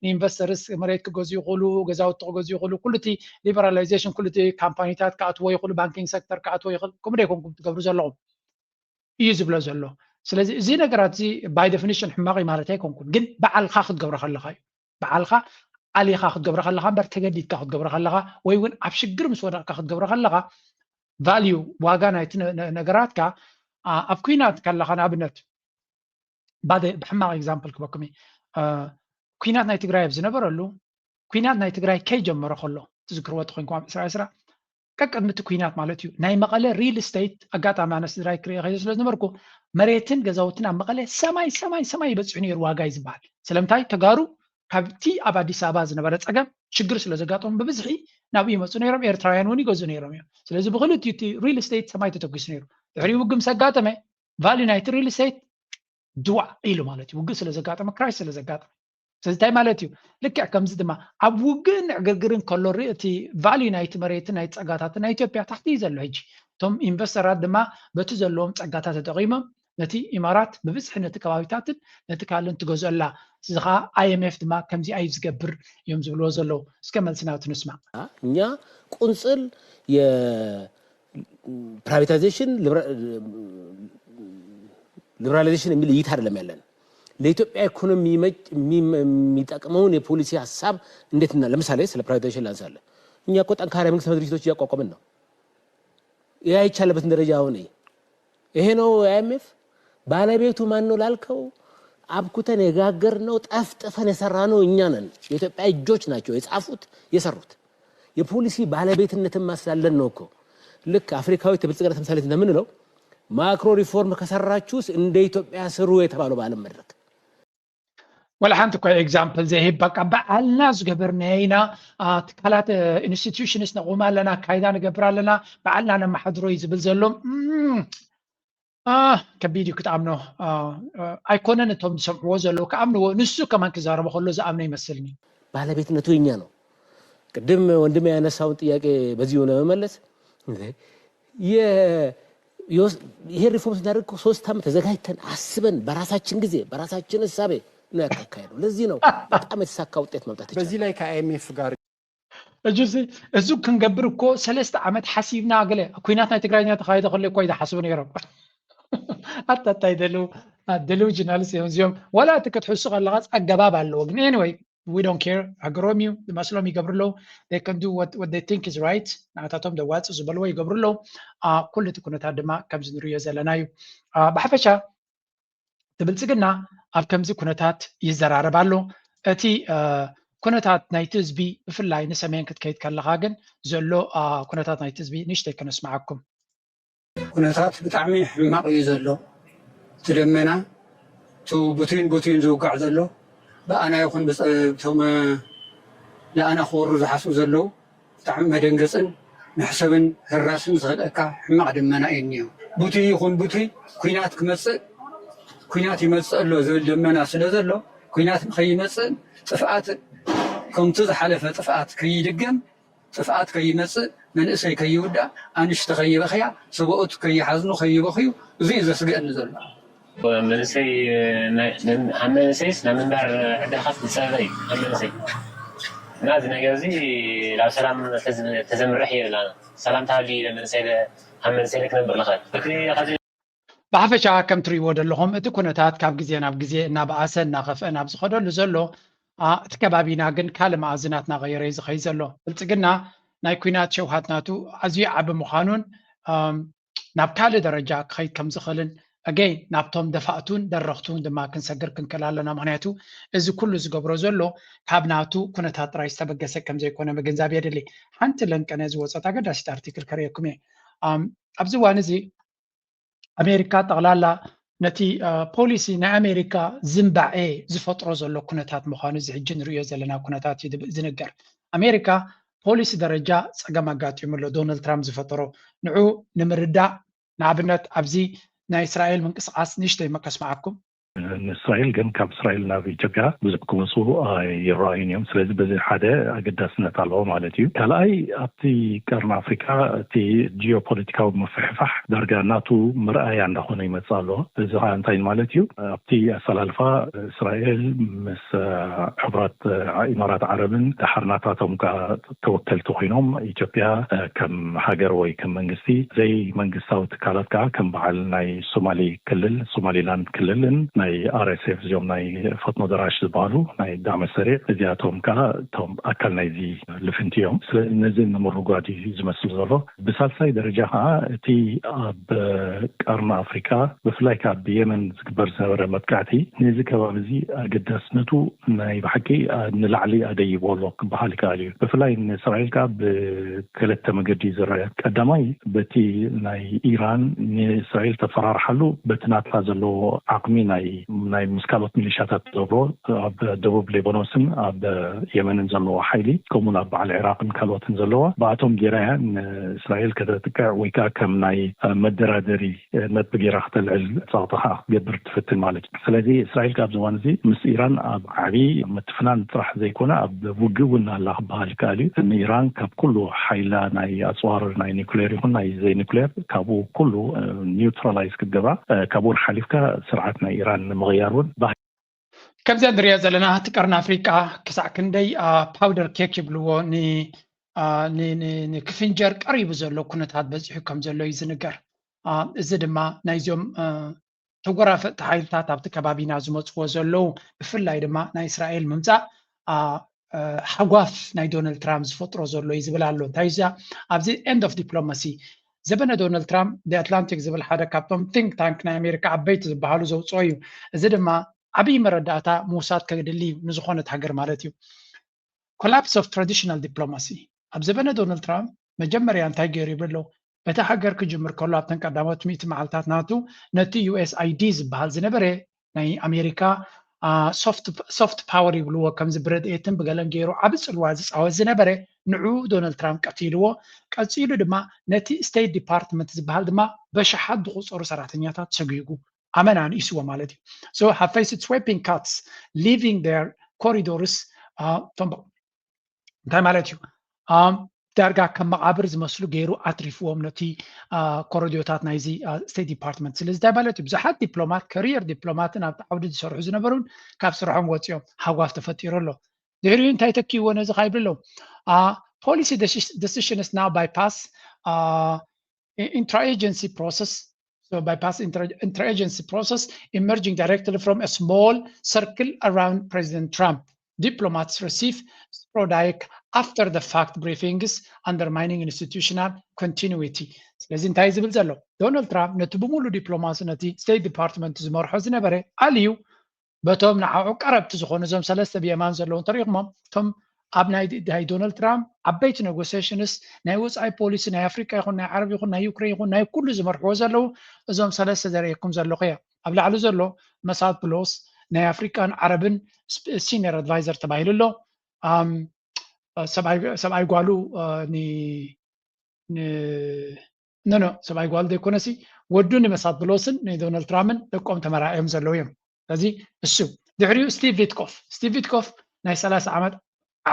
ንኢንቨስተርስ መሬት ክገዝኡ ይኽእሉ፣ ገዛውቲ ክገዝኡ ይኽእሉ፣ ኩሉ እቲ ሊበራላይዜሽን ኩሉ እቲ ካምፓኒታት ክኣትዎ ይኽእሉ፣ ባንኪንግ ሰክተር ክኣትዎ ይኽእል፣ ከምኡ ዶ ኣይኮንኩም ትገብሩ ዘለኹም እዩ ዝብሎ ዘሎ። ስለዚ እዚ ነገራት እዚ ባይ ዴፊኒሽን ሕማቕ እዩ ማለት ኣይኮንኩን፣ ግን በዓልኻ ክትገብሮ ከለኻ እዩ። በዓልኻ ዓሊኻ ክትገብሮ ከለኻ እምበር ተገዲድካ ክትገብሮ ከለኻ ወይ እውን ኣብ ሽግር ምስ ወደቕካ ክትገብሮ ከለኻ ቫልዩ ዋጋ ናይቲ ነገራትካ ኣብ ኩናት ከለኻ ንኣብነት ብሕማቕ ኤግዛምፕል ክበኩም ኩናት ናይ ትግራይ ኣብ ዝነበረሉ ኩናት ናይ ትግራይ ከይጀመረ ከሎ ትዝክርዎ ተኮይንኩም ኣብ ዕስራ ዕስራ ቀቅድሚ እቲ ኩናት ማለት እዩ ናይ መቐለ ሪል ስቴት ኣጋጣሚ ኣነ ስድራይ ክርኢ ከይደ ስለ ዝነበርኩ መሬትን ገዛውትን ኣብ መቐለ ሰማይ ሰማይ ሰማይ ይበፅሑ ነይሩ ዋጋ እዩ ዝበሃል ስለምንታይ ተጋሩ ካብቲ ኣብ ኣዲስ ኣበባ ዝነበረ ፀገም ሽግር ስለ ዘጋጠሙ ብብዝሒ ናብኡ ይመፁ ነይሮም ኤርትራውያን እውን ይገዝኡ ነይሮም እዮም ስለዚ ብክልቲኡ እቲ ሪል ስቴት ሰማይ ተተኪሱ ነይሩ ድሕሪኡ ውግእ ምስ ኣጋጠመ ቫልዩ ናይቲ ሪል ስቴት ድዋዕ ኢሉ ማለት እዩ ውግእ ስለ ዘጋጠመ ክራይስ ስለ ዘጋጠመ ስለዚ እንታይ ማለት እዩ ልክዕ ከምዚ ድማ ኣብ ውግእን ዕግርግርን ከሎ ርኢ እቲ ቫልዩ ናይቲ መሬትን ናይ ፀጋታትን ናይ ኢትዮጵያ ታሕቲ እዩ ዘሎ ሕጂ እቶም ኢንቨስተራት ድማ በቲ ዘለዎም ፀጋታት ተጠቂሞም ነቲ ኢማራት ብብዝሒ ነቲ ከባቢታትን ነቲ ካልእን ትገዝኦ ኣላ እዚ ከዓ ኣይኤምኤፍ ድማ ከምዚኣ እዩ ዝገብር እዮም ዝብልዎ ዘለዉ እስከ መልሲ ናቱ ንስማዕ እኛ ቁንፅል የፕራይቬታይዜሽን ሊበራላይዜሽን የሚል እይታ አይደለም ያለን ለኢትዮጵያ ኢኮኖሚ የሚጠቅመውን የፖሊሲ ሀሳብ እንዴት እና ለምሳሌ ስለ ፕራይቬታይዜሽን ላንሳለ እኛ እኮ ጠንካራ የመንግስት ድርጅቶች እያቋቋምን ነው ይህ አይቻለበትን ደረጃ አሁን ይሄ ነው አይኤምኤፍ ባለቤቱ ማን ነው ላልከው አብኩተን የጋገር ነው ጠፍጥፈን የሰራ ነው እኛ ነን የኢትዮጵያ እጆች ናቸው የጻፉት የሰሩት የፖሊሲ ባለቤትነትን ማስላለን ነው እኮ ልክ አፍሪካዊ የብልጽግና ተምሳሌት እንደምንለው ማክሮ ሪፎርም ከሰራችሁስ እንደ ኢትዮጵያ ስሩ የተባለው በዓለም መድረክ ወላ ሓንቲ እኳ ኤግዛምፕል ዘይህብ በቃ በዓልና ዝገበርናዮ ኢና ትካላት ኢንስቲትዩሽንስ ነቑም ኣለና ኣካይዳ ንገብር ኣለና በዓልና ነመሓድሮ እዩ ዝብል ዘሎ ከቢድ እዩ ክትኣምኖ ኣይኮነን እቶም ዝሰምዕዎ ዘለዉ ክኣምንዎ ንሱ ከማን ክዛረቦ ከሎ ዝኣምኖ ይመስልኒ ባለቤትነቱ የኛ ነው ቅድም ወንድም ያነሳውን ጥያቄ በዚሁ ለመመለስ ይሄ ሪፎርም ስናደርግ ሶስት ዓመት ተዘጋጅተን አስበን በራሳችን ጊዜ በራሳችን እሳቤ ነው ያካካሄደው። ለዚህ ነው በጣም የተሳካ ውጤት መምጣት በዚህ ላይ ከአይኤምኤፍ ጋር እጁ እዚ እዙ ክንገብር እኮ ሰለስተ ዓመት ሓሲብና ገለ ኩናት ናይ ትግራይኛ ተኻይደ ከሎ እኮ ይዝሓስቡ ነይሮም ኣታታይ ደሉ ደሉጅናልስ እዮም እዚኦም ወላ እቲ ክትሕሱ ከለካ ኣገባብ ኣለዎ ግን anyway we don't care ሃገሮም እዩ ዝመስሎም ይገብሩ ኣለዉ they can do what, what they think is right ንኣታቶም ደዋፅእ ዝበልዎ ይገብሩ ኣለዉ ኩሉ እቲ ኩነታት ድማ ከምዚ ንሪዮ ዘለና እዩ ብሓፈሻ እቲ ብልፅግና ኣብ ከምዚ ኩነታት ይዘራረብ ኣሎ እቲ ኩነታት ናይቲ ህዝቢ ብፍላይ ንሰሜን ክትከይድ ከለካ ግን ዘሎ ኩነታት ናይቲ ህዝቢ ንእሽተይ ከነስምዓኩም ኩነታት ብጣዕሚ ሕማቕ እዩ ዘሎ እቲ ደመና እቲ ቡቱን ቡቱን ዝውጋዕ ዘሎ ብኣና ይኹን ብቶም ንኣና ክወሩ ዝሓስቡ ዘለዉ ብጣዕሚ መደንገፅን መሕሰብን ህራስን ዝኽልአካ ሕማቕ ደመና እዩ እኒኦ። ቡቱይ ይኹን ቡቱይ ኩናት ክመፅእ ኩናት ይመፅእ ኣሎ ዝብል ደመና ስለ ዘሎ ኩናት ንኸይመፅእን ጥፍኣት ከምቲ ዝሓለፈ ጥፍኣት ከይድገም ጥፍኣት ከይመፅእ መንእሰይ ከይውዳእ ኣንሽቲ ከይበኽያ ሰብኡት ከይሓዝኑ ከይበኽዩ እዙ እዩ ዘስግአኒ ዘሎ። መንእሰይ ኣብ መንእሰይስ ናብ ምንባር ዕድልካ ዝፀበበ እዩ ኣብ መንእሰይ እና እዚ ነገር እዚ ናብ ሰላም ተዘምርሕ ይብል ኣነ ሰላም ተሃልዩ ኢለ መንእሰይ ኣብ መንእሰይ ክነብር ንኽእል ብሓፈሻ ከም ትሪእዎ ዘለኹም እቲ ኩነታት ካብ ግዜ ናብ ግዜ እናበኣሰ እናኸፍአ ናብ ዝኸደሉ ዘሎ እቲ ከባቢና ግን ካልእ መኣዝናት እናቐየረ እዩ ዝኸይ ዘሎ። ብልፅግና ናይ ኩናት ሸውሃት ናቱ ኣዝዩ ዓቢ ምዃኑን ናብ ካልእ ደረጃ ክኸይድ ከም ዝኽእልን ኣገይ ናብቶም ደፋእቱን ደረኽቱን ድማ ክንሰግር ክንክእል ኣለና። ምክንያቱ እዚ ኩሉ ዝገብሮ ዘሎ ካብ ናቱ ኩነታት ጥራይ ዝተበገሰ ከም ዘይኮነ ምግንዛብ የድሊ። ሓንቲ ለንቀነ ዝወፀት ኣገዳሲት ኣርቲክል ከርእየኩም እየ። ኣብዚ እዋን እዚ ኣሜሪካ ጠቕላላ ነቲ ፖሊሲ ናይ ኣሜሪካ ዝንባዔ ዝፈጥሮ ዘሎ ኩነታት ምዃኑ እዚ ሕጂ ንርእዮ ዘለና ኩነታት እዩ ዝንገር። ኣሜሪካ ፖሊሲ ደረጃ ፀገም ኣጋጢሙ ኣሎ። ዶናልድ ትራምፕ ዝፈጠሮ ንዑ ንምርዳእ ንኣብነት ኣብዚ ናይ እስራኤል ምንቅስቃስ ንእሽተይ መከስምዓኩም። ንእስራኤል ግን ካብ እስራኤል ናብ ኢትዮጵያ ብዙሕ ክመፁ ኣይረኣዩን እዮም። ስለዚ በዚ ሓደ ኣገዳስነት ኣለዎ ማለት እዩ። ካልኣይ ኣብቲ ቀርኒ ኣፍሪካ እቲ ጂኦፖለቲካዊ ምፍሕፋሕ ዳርጋ ናቱ መርኣያ እንዳኾነ ይመፅእ ኣሎ። እዚ ከዓ እንታይ ማለት እዩ? ኣብቲ ኣሰላልፋ እስራኤል ምስ ሕቡራት ኢማራት ዓረብን ደሓር ናታቶም ከዓ ተወከልቲ ኮይኖም ኢትዮጵያ ከም ሃገር ወይ ከም መንግስቲ ዘይመንግስታዊ ትካላት ከዓ ከም በዓል ናይ ሶማሊ ክልል ሶማሊላንድ ክልልን ናይ ኣር ኤስ ኤፍ እዚኦም ናይ ፈጥኖ ደራሽ ዝበሃሉ ናይ ዳዕመ ሰሪዕ እዚኣቶም ከዓ እቶም ኣካል ናይዚ ልፍንቲ እዮም። ስለዚ ነዚ ንምርጓድ እዩ ዝመስል ዘሎ። ብሳልሳይ ደረጃ ከዓ እቲ ኣብ ቀርኒ ኣፍሪካ ብፍላይ ከዓ ብየመን ዝግበር ዝነበረ መጥቃዕቲ ነዚ ከባቢ እዚ ኣገዳስነቱ ናይ ብሓቂ ንላዕሊ ኣደይቦ ኣሎ ክበሃል ይከኣል እዩ። ብፍላይ ንእስራኤል ከዓ ብክልተ መገዲ ዝረአ። ቀዳማይ በቲ ናይ ኢራን ንእስራኤል ተፈራርሓሉ በቲ ናትካ ዘለዎ ዓቕሚ ናይ ናይ ምስ ካልኦት ሚሊሻታት ዝገብሮ ኣብ ደቡብ ሌባኖስን ኣብ የመንን ዘለዎ ሓይሊ ከምኡን ኣብ በዓል ዒራቅን ካልኦትን ዘለዋ ብኣቶም ጌራ እያ ንእስራኤል ከተጥቅዕ ወይ ከዓ ከም ናይ መደራደሪ ነጥቢ ጌራ ክተልዕል ፃውታ ከዓ ክትገብር ትፍትን ማለት እዩ። ስለዚ እስራኤል ኣብዚ እዋን እዚ ምስ ኢራን ኣብ ዓብዪ ምትፍናን ጥራሕ ዘይኮነ ኣብ ውግእ እውን ኣላ ክበሃል ይከኣል እዩ። ንኢራን ካብ ኩሉ ሓይላ ናይ ኣፅዋር ናይ ኒኩሌር ይኹን ናይ ዘይኒኩሌር ካብኡ ኩሉ ኒውትራላይዝ ክትገብራ ካብኡ ሓሊፍካ ስርዓት ናይ ኢራን ንምቕያር እውን ከምዚ ንሪኦ ዘለና እቲ ቀርኒ ኣፍሪቃ ክሳዕ ክንደይ powder cake ይብልዎ ንክፍንጀር ቀሪቡ ዘሎ ኩነታት በፂሑ ከም ዘሎ እዩ ዝንገር። እዚ ድማ ናይዞም ተጎራፈጥቲ ሓይልታት ኣብቲ ከባቢና ዝመፅዎ ዘለዉ ብፍላይ ድማ ናይ እስራኤል ምምፃእ ሓጓፍ ናይ ዶናልድ ትራምፕ ዝፈጥሮ ዘሎ እዩ ዝብል ኣሎ። እንታይ እዛ ኣብዚ end of diplomacy ዘበነ ዶናልድ ትራምፕ the Atlantic ዝብል ሓደ ካብቶም think tank ናይ ኣሜሪካ ዓበይቲ ዝበሃሉ ዘውፅኦ እዩ። እዚ ድማ ዓብዪ መረዳእታ ምውሳድ ከድሊ እዩ ንዝኾነት ሃገር ማለት እዩ። Collapse of traditional diplomacy ኣብ ዘበነ ዶናልድ ትራምፕ መጀመርያ እንታይ ገይሩ ይብል ኣሎ። በቲ ሃገር ክጅምር ከሎ ኣብተን ቀዳሞት ሚእቲ መዓልታት ናቱ ነቲ ዩ ኤስ ኣይ ዲ ዝበሃል ዝነበረ ናይ ኣሜሪካ soft power ይብልዎ ከምዚ ብረድኤትን ብገለን ገይሩ ዓቢ ፅልዋ ዝፃወት ዝነበረ ንዑ ዶናልድ ትራምፕ ቀቲልዎ። ቀፂሉ ድማ ነቲ ስቴት ዲፓርትመንት ዝበሃል ድማ በሽሓት ዝቁፀሩ ሰራሕተኛታት ሰጒጉ ኣመና ንኢስዎ ማለት እዩ። So have faced sweeping cuts leaving their corridors እቶም እንታይ ማለት እዩ ዳርጋ ከም መቓብር ዝመስሉ ገይሩ ኣትሪፍዎም ነቲ ኮረጆታት ናይዚ ስቴት ዲፓርትመንት። ስለዚ እንታይ ማለት እዩ ብዙሓት ዲፕሎማት ከሪየር ዲፕሎማትን ኣብቲ ዓውዲ ዝሰርሑ ዝነበሩን ካብ ስርሖም ወፂኦም ሃጓፍ ተፈጢሩ ኣሎ። ድሕሪኡ እንታይ ተኪዎ ነዚ ካይብል ኣለዉ policy decisions now bypass interagency process so bypass interagency process emerging directly from a small circle around President Trump. Diplomats receive sporadic after the fact briefings undermining institutional continuity. ስለዚ እንታይ ዝብል ዘሎ ዶናልድ ትራምፕ ነቲ ብሙሉ ዲፕሎማሲ ነቲ ስቴት ዲፓርትመንት ዝመርሖ ዝነበረ ኣልዩ በቶም ንዓዑ ቀረብቲ ዝኾኑ እዞም ሰለስተ ብየማን ዘለዉ እንተሪኢኹሞም እቶም ኣብ ናይ ናይ ዶናልድ ትራምፕ ዓበይቲ ኔጎሲሽንስ ናይ ወፃኢ ፖሊሲ ናይ ኣፍሪቃ ይኹን ናይ ዓረብ ይኹን ናይ ዩክሬን ይኹን ናይ ኩሉ ዝመርሕዎ ዘለዉ እዞም ሰለስተ ዘርእየኩም ዘለኹ እያ። ኣብ ላዕሊ ዘሎ መሳት ብሎስ ናይ ኣፍሪቃን ዓረብን senior advisor ተባሂሉ ኣሎ። ሰብኣይ ጓሉ ኖ ሰብኣይ ጓሉ ዘይኮነሲ ወዱ ንመሳት ብሎስን ንዶናልድ ትራምፕን ደቆም ተመራእዮም ዘለዉ እዮም። ስለዚ እሱ ድሕሪኡ ስቲቭ ቪትኮፍ ስቲቭ ቪትኮፍ ናይ ሰላሳ ዓመት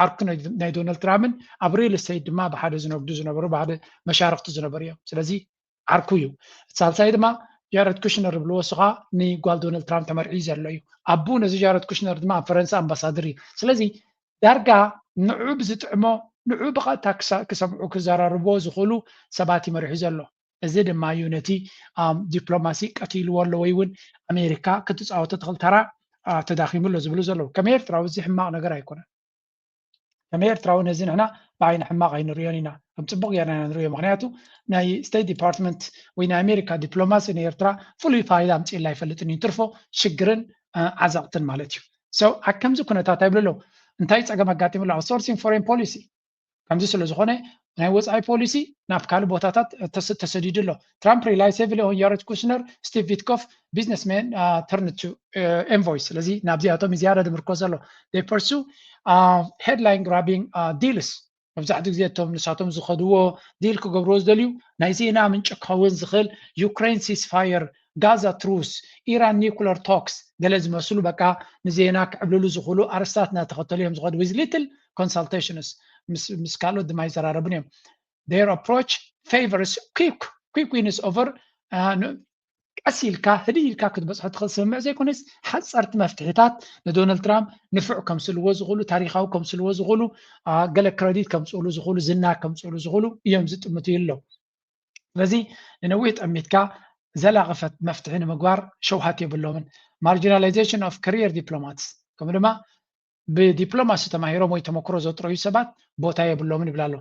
ዓርኩ ናይ ዶናልድ ትራምፕን ኣብ ሪል ስቴት ድማ ብሓደ ዝነግዱ ዝነበሩ ብሓደ መሻርክቱ ዝነበሩ እዮም። ስለዚ ዓርኩ እዩ። እቲ ሳልሳይ ድማ ጃረድ ኩሽነር ዝብልዎ እሱ ከዓ ንጓል ዶናልድ ትራምፕ ተመርዒ ዘሎ እዩ። ኣቡ ነዚ ጃረድ ኩሽነር ድማ ኣብ ፈረንሳ ኣምባሳደር እዩ። ስለዚ ዳርጋ ንዑ ብዝጥዕሞ ንዑ ብቐጥታ ክሰምዑ ክዘራርብዎ ዝኽእሉ ሰባት ይመርሑ ዘሎ። እዚ ድማ እዩ ነቲ ዲፕሎማሲ ቀቲልዎ ኣሎ ወይ እውን ኣሜሪካ ክትፃወቶ ትኽእል ተራ ተዳኺሙ ኣሎ ዝብሉ ዘለዉ። ከም ኤርትራዊ እዚ ሕማቕ ነገር ኣይኮነን። ከም ኤርትራዊ ነዚ ንሕና ብዓይኒ ሕማቕ ኣይንሪኦን ኢና፣ ከም ፅቡቕ ጌርና ኢና ንሪኦ። ምክንያቱ ናይ ስቴት ዲፓርትመንት ወይ ናይ ኣሜሪካ ዲፕሎማሲ ንኤርትራ ፍሉይ ፋይዳ ኣምፅእላ ኣይፈልጥን እዩ። ትርፎ ሽግርን ዓዘቕትን ማለት እዩ። So ኣብ ከምዚ ኩነታት ኣይብሉ ኣለዉ እንታይ ፀገም ኣጋጢሙ ኣሎ? ኣውትሶርሲንግ ፎሬን ፖሊሲ ከምዚ ስለ ዝኾነ ናይ ወፃኢ ፖሊሲ ናብ ካልእ ቦታታት ተሰዲዱ ኣሎ። ትራምፕ relies heavily on Jared Kushner, Steve Witkoff, businessmen turn to envoys። ስለዚ ናብዚኣቶም ዝያዳ ዝምርኮስ ዘሎ they pursue headline grabbing deals። መብዛሕትኡ ግዜ እቶም ንሳቶም ዝኸድዎ ዲል ክገብርዎ ዝደልዩ ናይ ዜና ምንጭ ክኸውን ዝኽእል ዩክሬን ሲስፋየር፣ ጋዛ ትሩስ፣ ኢራን ኒኩለር ቶክስ ገለ ዝመስሉ በቃ ንዜና ክዕብልሉ ዝኽእሉ ኣርስታት እናተኸተሉ እዮም ዝኸዱ with little consultations ምስ ካልኦት ድማ ይዘራረቡን እዮም። Their approach favors quick quick wins over ቀስ ኢልካ ህድእ ኢልካ ክትበፅሖ ትኽእል ስምምዕ ዘይኮነስ ሓፀርቲ መፍትሒታት ንዶናልድ ትራምፕ ንፉዕ ከምስልዎ ዝኽእሉ ታሪካዊ ከምስልዎ ዝኽእሉ ገለ ክረዲት ከምፅእሉ ዝኽእሉ ዝና ከምፅእሉ ዝኽእሉ እዮም ዝጥምቱ ኣለዉ። ስለዚ ንነዊሕ ጠሚትካ ዘላቒ መፍትሒ ንምግባር ሸውሃት የብሎምን። Marginalization of career diplomats ከምኡ ድማ ብዲፕሎማሲ ተማሂሮም ወይ ተመክሮ ዘጥረዩ ሰባት ቦታ የብሎምን ይብል ኣሎ።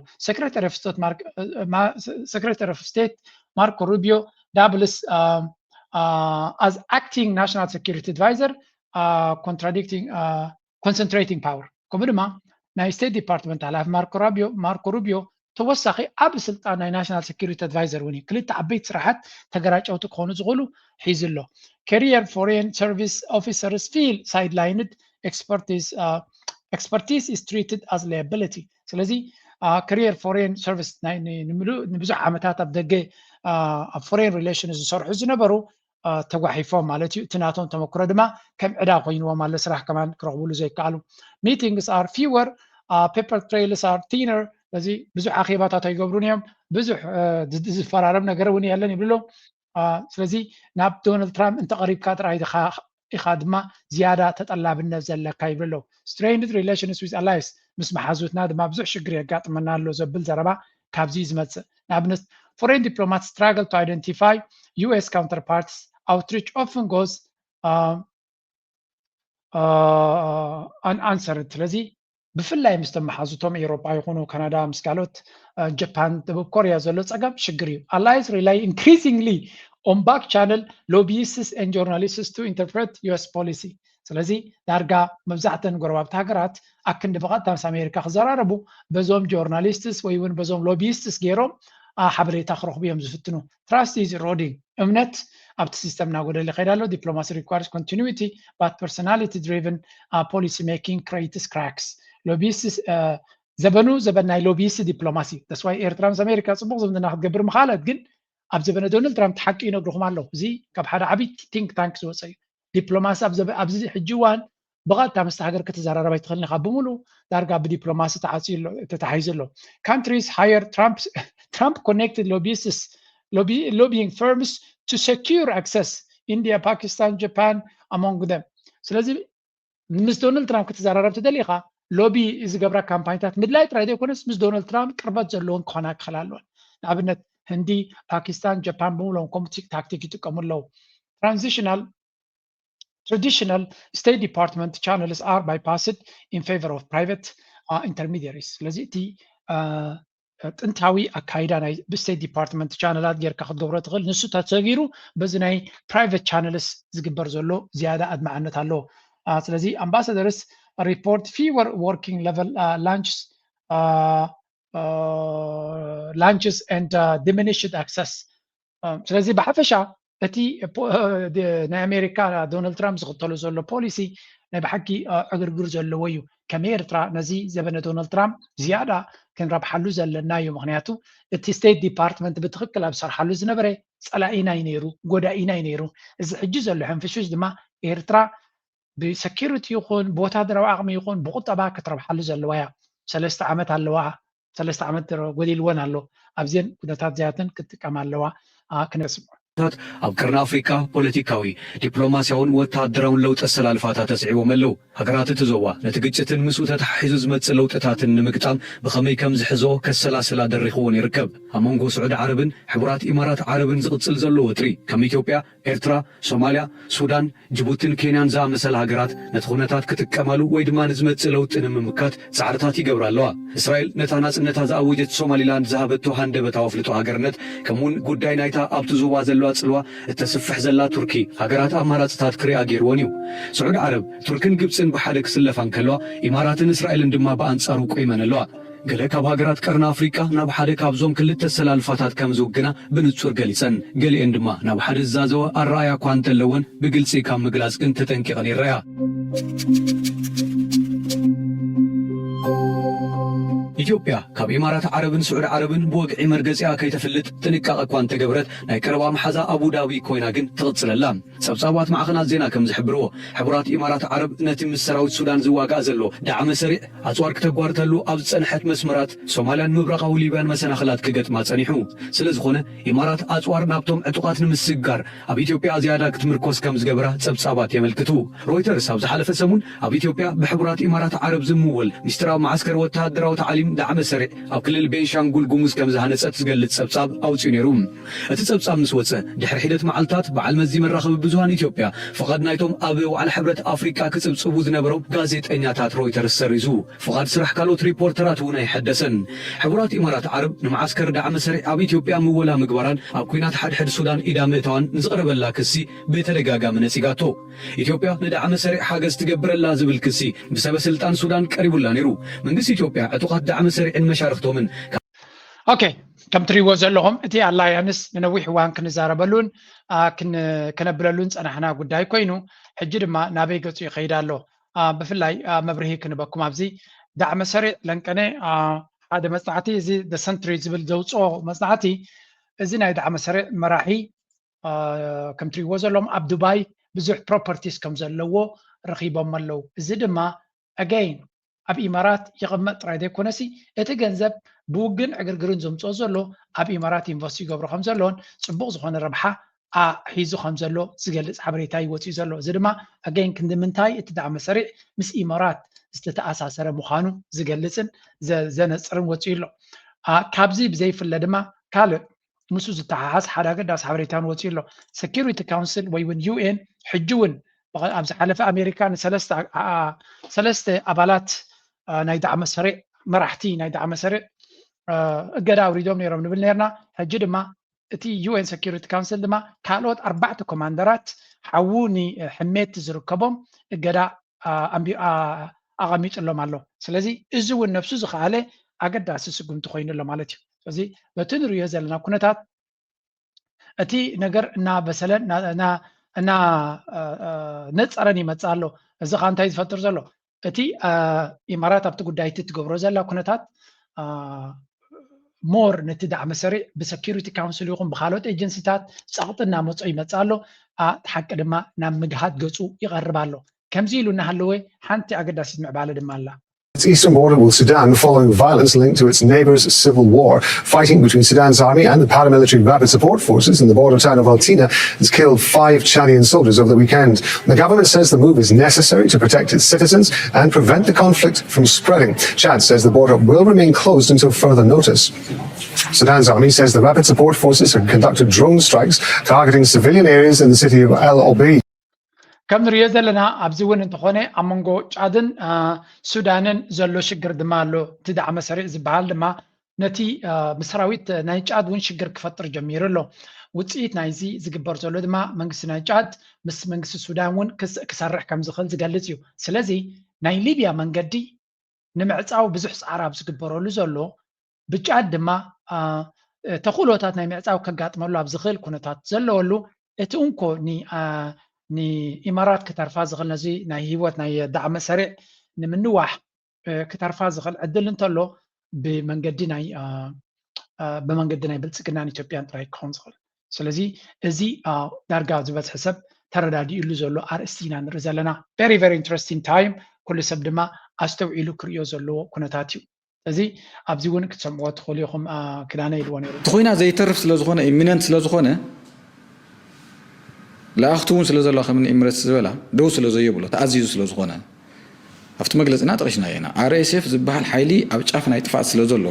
Secretary of State Marco Rubio doubles as acting national security advisor, contradicting concentrating power። ከምኡ ድማ ናይ ስቴት ዲፓርትመንት ሓላፊ ማርኮ ራቢዮ ማርኮ ሩቢዮ ተወሳኺ ዓቢ ስልጣን ናይ ናሽናል ሴኩሪቲ ኣድቫይዘር እውን እዩ። ክልተ ዓበይቲ ስራሓት ተገራጨውቲ ክኾኑ ዝኽእሉ ሒዙ ኣሎ። Career foreign service officers feel sidelined, expertise is treated as liability። ስለዚ career foreign service ንብዙሕ ዓመታት ኣብ ደገ ኣብ ፎሬን ሪሌሽንስ ዝሰርሑ ዝነበሩ ተጓሒፎም ማለት እዩ። እቲ ናቶም ተመክሮ ድማ ከም ዕዳ ኮይንዎም ኣሎ፣ ስራሕ ከማን ክረኽብሉ ዘይከኣሉ። Meetings are fewer, paper trails are thinner። ስለዚ ብዙሕ ኣኼባታት ኣይገብሩን እዮም፣ ብዙሕ ዝፈራረም ነገር እውን የለን ይብሉ። ስለዚ ናብ ዶናልድ ትራምፕ እንተቐሪብካ ጥራይ ኢኻ ድማ ዝያዳ ተጠላብነት ዘለካ ይብሉ ኣለዉ። Strained relations with allies፣ ምስ መሓዙትና ድማ ብዙሕ ሽግር የጋጥመና ኣሎ ዘብል ዘረባ ካብዚ እዩ ዝመጽእ። ንኣብነት foreign diplomats struggle to identify U S counterparts, outreach often goes unanswered። ስለዚ ብፍላይ ምስቶም መሓዙቶም ኤውሮጳ ይኹኑ ካናዳ ምስ ካልኦት ጃፓን ደቡብ ኮርያ ዘሎ ጸገም ሽግር እዩ። Allies rely increasingly on back channel lobbyists and journalists to interpret U S policy። ስለዚ ዳርጋ መብዛሕተን ጎረባብቲ ሃገራት ኣክንዲ ብቐጥታ ምስ ኣሜሪካ ክዘራረቡ በዞም ጆርናሊስትስ ወይ እውን በዞም ሎቢይስትስ ገይሮም ሓበሬታ ክረኽቡ እዮም ዝፍትኑ። Trust is eroding። እምነት ኣብቲ ሲስተም እናጎደለ ይኸይድ ኣሎ። Diplomacy requires continuity, but personality driven policy making creates cracks። ሎቢይስትስ ዘበኑ ዘበን ናይ ሎቢይስት ዲፕሎማሲ። That's why ኤርትራ ምስ ኣሜሪካ ፅቡቕ ዝምድና ክትገብር ምኻለት፣ ግን ኣብ ዘበነ ዶናልድ ትራምፕ ሓቂ ይነግርኹም ኣለኹ። እዚ ካብ ሓደ ዓብዪ ቲንክ ታንክ ዝወፀ እዩ። ዲፕሎማሲ ኣብዚ ሕጂ እዋን ብቐጥታ ምስቲ ሃገር ክትዘራረብ ኣይትኽእልን ኢኻ። ብምሉእ ዳርጋ ብዲፕሎማሲ ተዓፅዩ ኣሎ፣ ተታሒዙ ኣሎ። Countries hire Trump connected lobbyists, lobbying firms to secure access, India, Pakistan, Japan among them። ስለዚ ምስ ዶናልድ ትራምፕ ክትዘራረብ ትደሊ ኢኻ፣ ሎቢ ዝገብራ ካምፓኒታት ምድላይ ጥራይ ዘይኮነስ ምስ ዶናልድ ትራምፕ ቅርበት ዘለዎን ክኾና ክኽእላ ኣለወን። ንኣብነት ህንዲ፣ ፓኪስታን፣ ጃፓን ብምሉኦም ከምኡ ታክቲክ ይጥቀሙ ኣለዉ። Transitional traditional State Department channels are bypassed in favor of private intermediaries። ስለዚ እቲ ጥንታዊ ኣካይዳ ናይ ብስቴት ዲፓርትመንት ቻነላት ጌርካ ክትገብሮ ትኽእል፣ ንሱ ተሰጊሩ በዚ ናይ ፕራይቨት ቻነልስ ዝግበር ዘሎ ዝያዳ ኣድማዕነት ኣለዎ። ስለዚ ambassadors report fewer working level lunches lunches and diminished access። ስለዚ ብሓፈሻ እቲ ናይ ኣሜሪካ ዶናልድ ትራምፕ ዝኽተሎ ዘሎ ፖሊሲ ናይ ብሓቂ ዕግርግር ዘለዎ እዩ። ከም ኤርትራ ነዚ ዘበነ ዶናልድ ትራምፕ ዝያዳ ክንረብሓሉ ዘለና እዩ። ምክንያቱ እቲ ስቴት ዲፓርትመንት ብትኽክል ኣብ ዝሰርሓሉ ዝነበረ ፀላኢና እዩ ነይሩ፣ ጎዳኢና እዩ ነይሩ። እዚ ሕጂ ዘሎ ሕንፍሽፍሽ ድማ ኤርትራ ብሰኪሪቲ ይኹን ብወታደራዊ ዓቕሚ ይኹን ብቁጠባ ክትረብሓሉ ዘለዋ እያ። ሰለስተ ዓመት ኣለዋ፣ ሰለስተ ዓመት ጎዲልወን ኣሎ። ኣብዚን ኩነታት እዚኣተን ክትጥቀማ ኣለዋ። ክነስምዖ ኣብ ቀርኒ ኣፍሪካ ፖለቲካዊ፣ ዲፕሎማስያውን ወታደራውን ለውጢ ኣሰላልፋታት ኣስዒቦም ኣለዉ። ሃገራት እቲ ዞባ ነቲ ግጭትን ምስኡ ተተሓሒዙ ዝመጽእ ለውጥታትን ንምግጣም ብኸመይ ከም ዝሕዞ ከሰላስላ ደሪኽዎን ይርከብ። ኣብ መንጎ ስዑዲ ዓረብን ሕቡራት ኢማራት ዓረብን ዝቕጽል ዘሎ ወጥሪ ከም ኢትዮጵያ፣ ኤርትራ፣ ሶማልያ፣ ሱዳን፣ ጅቡትን ኬንያን ዝኣመሰላ ሃገራት ነቲ ኩነታት ክጥቀማሉ ወይ ድማ ንዝመጽእ ለውጢ ንምምካት ጻዕርታት ይገብራ ኣለዋ። እስራኤል ነታ ናጽነታ ዝኣወጀት ሶማሊላንድ ዝሃበቶ ሃንደበታዊ ኣፍልጦ ሃገርነት ከምኡውን ጉዳይ ናይታ ኣብቲ ዞባ ዘለዋ ጽልዋ እተስፍሕ ዘላ ቱርኪ ሃገራት ኣማራጽታት ክሪኣ ገይርወን እዩ። ስዑድ ዓረብ፣ ቱርክን ግብጽን ብሓደ ክስለፋ እንከለዋ ኢማራትን እስራኤልን ድማ ብኣንጻሩ ቆይመን ኣለዋ። ገለ ካብ ሃገራት ቀርኒ ኣፍሪቃ ናብ ሓደ ካብዞም ክልተ ኣሰላልፋታት ከም ዝውግና ብንጹር ገሊጸን፣ ገሊኤን ድማ ናብ ሓደ ዝዛዘወ ኣረኣእያ እኳ እንተለወን ብግልጺ ካብ ምግላጽ ግን ተጠንቂቐን ይረኣያ። ኢትዮጵያ ካብ ኢማራት ዓረብን ስዑድ ዓረብን ብወግዒ መርገጺኣ ከይተፍልጥ ጥንቃቐ እኳ እንተገበረት ናይ ቀረባ መሓዛ ኣቡዳቢ ኮይና ግን ትቕጽል ኣላ። ጸብጻባት ማዕኸናት ዜና ከም ዝሕብርዎ፣ ሕቡራት ኢማራት ዓረብ ነቲ ምስ ሰራዊት ሱዳን ዝዋጋእ ዘሎ ዳዕመ ሰሪዕ ኣጽዋር ክተጓርተሉ ኣብ ዝጸንሐት መስመራት ሶማልያን ምብራቓዊ ሊብያን መሰናኽላት ክገጥማ ጸኒሑ። ስለ ዝኾነ፣ ኢማራት ኣጽዋር ናብቶም ዕጡቓት ንምስግጋር ኣብ ኢትዮጵያ ዝያዳ ክትምርኮስ ከም ዝገበራ ጸብጻባት የመልክቱ። ሮይተርስ ኣብ ዝሓለፈ ሰሙን ኣብ ኢትዮጵያ ብሕቡራት ኢማራት ዓረብ ዝምወል ሚስጥራዊ መዓስከር ወተሃደራዊ ታዕሊም ዳዕመ ሰሪዕ ኣብ ክልል ቤንሻንጉል ጉሙዝ ከም ዝሃነጸት ዝገልጽ ጸብጻብ ኣውጺኡ ነይሩ። እቲ ጸብጻብ ምስ ወጸ ድሕሪ ሒደት መዓልታት፣ በዓል መዚ መራኸቢ ብዙሃን ኢትዮጵያ ፍቓድ ናይቶም ኣብ ዋዕላ ሕብረት ኣፍሪቃ ክጽብጽቡ ዝነበሮም ጋዜጠኛታት ሮይተርስ ሰሪዙ። ፍቓድ ስራሕ ካልኦት ሪፖርተራት እውን ኣይሐደሰን። ሕቡራት ኢማራት ዓረብ ንመዓስከር ዳዕመ ሰሪዕ ኣብ ኢትዮጵያ ምወላ ምግባራን ኣብ ኲናት ሓድሕድ ሱዳን ኢዳ ምእታዋን ንዝቐረበላ ክሲ ብተደጋጋሚ ነጺጋቶ። ኢትዮጵያ ንዳዕመ ሰሪዕ ሓገዝ ትገብረላ ዝብል ክሲ ብሰበ ስልጣን ሱዳን ቀሪቡላ ነይሩ። መንግስቲ ኢትዮጵያ ዕጡቓት ዳዕመ ሰሪዕን መሻርኽቶምን ኦኬ፣ ከም ትሪእዎ ዘለኹም እቲ ኣላያንስ ንነዊሕ እዋን ክንዛረበሉን ከነብለሉን ጸናሕና ጉዳይ ኮይኑ፣ ሕጂ ድማ ናበይ ገጹ ይኸይድ ኣሎ? ብፍላይ መብርሂ ክንበኩም ኣብዚ ዳዕመ ሰሪዕ ለንቀነ ሓደ መጽናዕቲ፣ እዚ The Sentry ዝብል ዘውፅኦ መጽናዕቲ፣ እዚ ናይ ዳዕመ ሰሪዕ መራሒ ከም ትሪእዎ ዘለኹም ኣብ ዱባይ ብዙሕ ፕሮፐርቲስ ከም ዘለዎ ረኺቦም ኣለዉ። እዚ ድማ ኣገይን ኣብ ኢማራት ይቕመጥ ጥራይ ዘይኮነሲ፣ እቲ ገንዘብ ብውግን ዕግርግርን ዘምፅኦ ዘሎ ኣብ ኢማራት ኢንቨስት ይገብሮ ከም ዘለዎን ፅቡቕ ዝኾነ ረብሓ ሒዙ ከም ዘሎ ዝገልፅ ሓበሬታ እዩ ወፂኡ ዘሎ። እዚ ድማ ኣገይን ክንዲ ምንታይ እቲ ዳዕመ ሰሪዕ ምስ ኢማራት ዝተተኣሳሰረ ምዃኑ ዝገልፅን ዘነፅርን ወፂኡ ኣሎ። ካብዚ ብዘይፍለ ድማ ካልእ ምስኡ ዝተሓሓዝ ሓደ ኣገዳሲ ሓበሬታ እውን ወፂኡ ኣሎ። ሰኪሪቲ ካውንስል ወይ እውን ዩ ኤን ሕጂ እውን ኣብ ዝሓለፈ ኣሜሪካ ንሰለስተ ኣባላት ናይ ዳዕመ ሰሪዕ፣ መራሕቲ ናይ ዳዕመ ሰሪዕ እገዳ ኣውሪዶም ነይሮም ንብል ነርና። ሕጂ ድማ እቲ ዩ ኤን ሰኪሪቲ ካውንስል ድማ ካልኦት ኣርባዕተ ኮማንደራት ሓዉ ንሕሜት ዝርከቦም እገዳ ኣቐሚጥሎም ኣሎ። ስለዚ እዚ እውን ነብሱ ዝኸኣለ ኣገዳሲ ስጉምቲ ኮይኑ ኣሎ ማለት እዩ። ስለዚ በቲ ንሪኦ ዘለና ኩነታት እቲ ነገር እናበሰለን እናነፀረን ይመፅእ ኣሎ። እዚ ከዓ እንታይ ዝፈጥር ዘሎ? እቲ ኢማራት ኣብቲ ጉዳይ እቲ ትገብሮ ዘላ ኩነታት ሞር ነቲ ዳዕመ ሰሪዕ ብሰኪሪቲ ካውንስል ይኹን ብካልኦት ኤጀንሲታት ፀቕጢ እናመፆ ይመፅእ ኣሎ። እቲ ሓቂ ድማ ናብ ምግሃድ ገፁ ይቐርብ ኣሎ። ከምዚ ኢሉ እናሃለወ ሓንቲ ኣገዳሲት ምዕባለ ድማ ኣላ። Its eastern border with Sudan following violence linked to its neighbour's civil war. Fighting between Sudan's army and the paramilitary Rapid Support Forces in the border town of Altina has killed five Chadian soldiers over the weekend. The government says the move is necessary to protect its citizens and prevent the conflict from spreading. Chad says the border will remain closed until further notice. Sudan's army says the Rapid Support Forces have conducted drone strikes targeting civilian areas in the city of El Obeid. ከም ንሪኦ ዘለና ኣብዚ እውን እንተኾነ ኣብ መንጎ ጫድን ሱዳንን ዘሎ ሽግር ድማ ኣሎ። እቲ ዳዕመ ሰሪዕ ዝበሃል ድማ ነቲ ምስ ሰራዊት ናይ ጫድ እውን ሽግር ክፈጥር ጀሚሩ ኣሎ። ውፅኢት ናይዚ ዝግበር ዘሎ ድማ መንግስቲ ናይ ጫድ ምስ መንግስቲ ሱዳን እውን ክሰርሕ ከም ዝኽእል ዝገልፅ እዩ። ስለዚ ናይ ሊብያ መንገዲ ንምዕፃው ብዙሕ ፃዕሪ ኣብ ዝግበረሉ ዘሎ ብጫድ ድማ ተኽእሎታት ናይ ምዕፃው ከጋጥመሉ ኣብ ዝኽእል ኩነታት ዘለወሉ እቲ እንኮ ንኢማራት ክተርፋ ዝኽእል ነዚ ናይ ህይወት ናይ ዳዕመ ሰሪዕ ንምንዋሕ ክተርፋ ዝኽእል ዕድል እንተሎ ብመንገዲ ናይ ብመንገዲ ናይ ብልፅግናን ኢትዮጵያን ጥራይ ክኸውን ዝኽእል። ስለዚ እዚ ዳርጋ ዝበዝሐ ሰብ ተረዳዲእሉ ዘሎ ኣርእስቲ ኢና ንርኢ ዘለና። Very very interesting time። ኩሉ ሰብ ድማ ኣስተውዒሉ ክርእዮ ዘለዎ ኩነታት እዩ። እዚ ኣብዚ እውን ክትሰምዕዎ ትኽእሉ ኢኹም። ክዳነ ኢልዎ ነይሩ። እቲ ኩናት ዘይተርፍ ስለዝኾነ፣ ኢሚነንት ስለዝኾነ፣ ለኣኽቲ እውን ስለዘለዋ ከም ኤምሬትስ ዝበላ ደው ስለዘየብሎ ተኣዚዙ ስለዝኾነ ኣብቲ መግለፅና ጠቒስናዮ ኢና። ኣር ኤስ ኤፍ ዝበሃል ሓይሊ ኣብ ጫፍ ናይ ጥፍኣት ስለዘሎ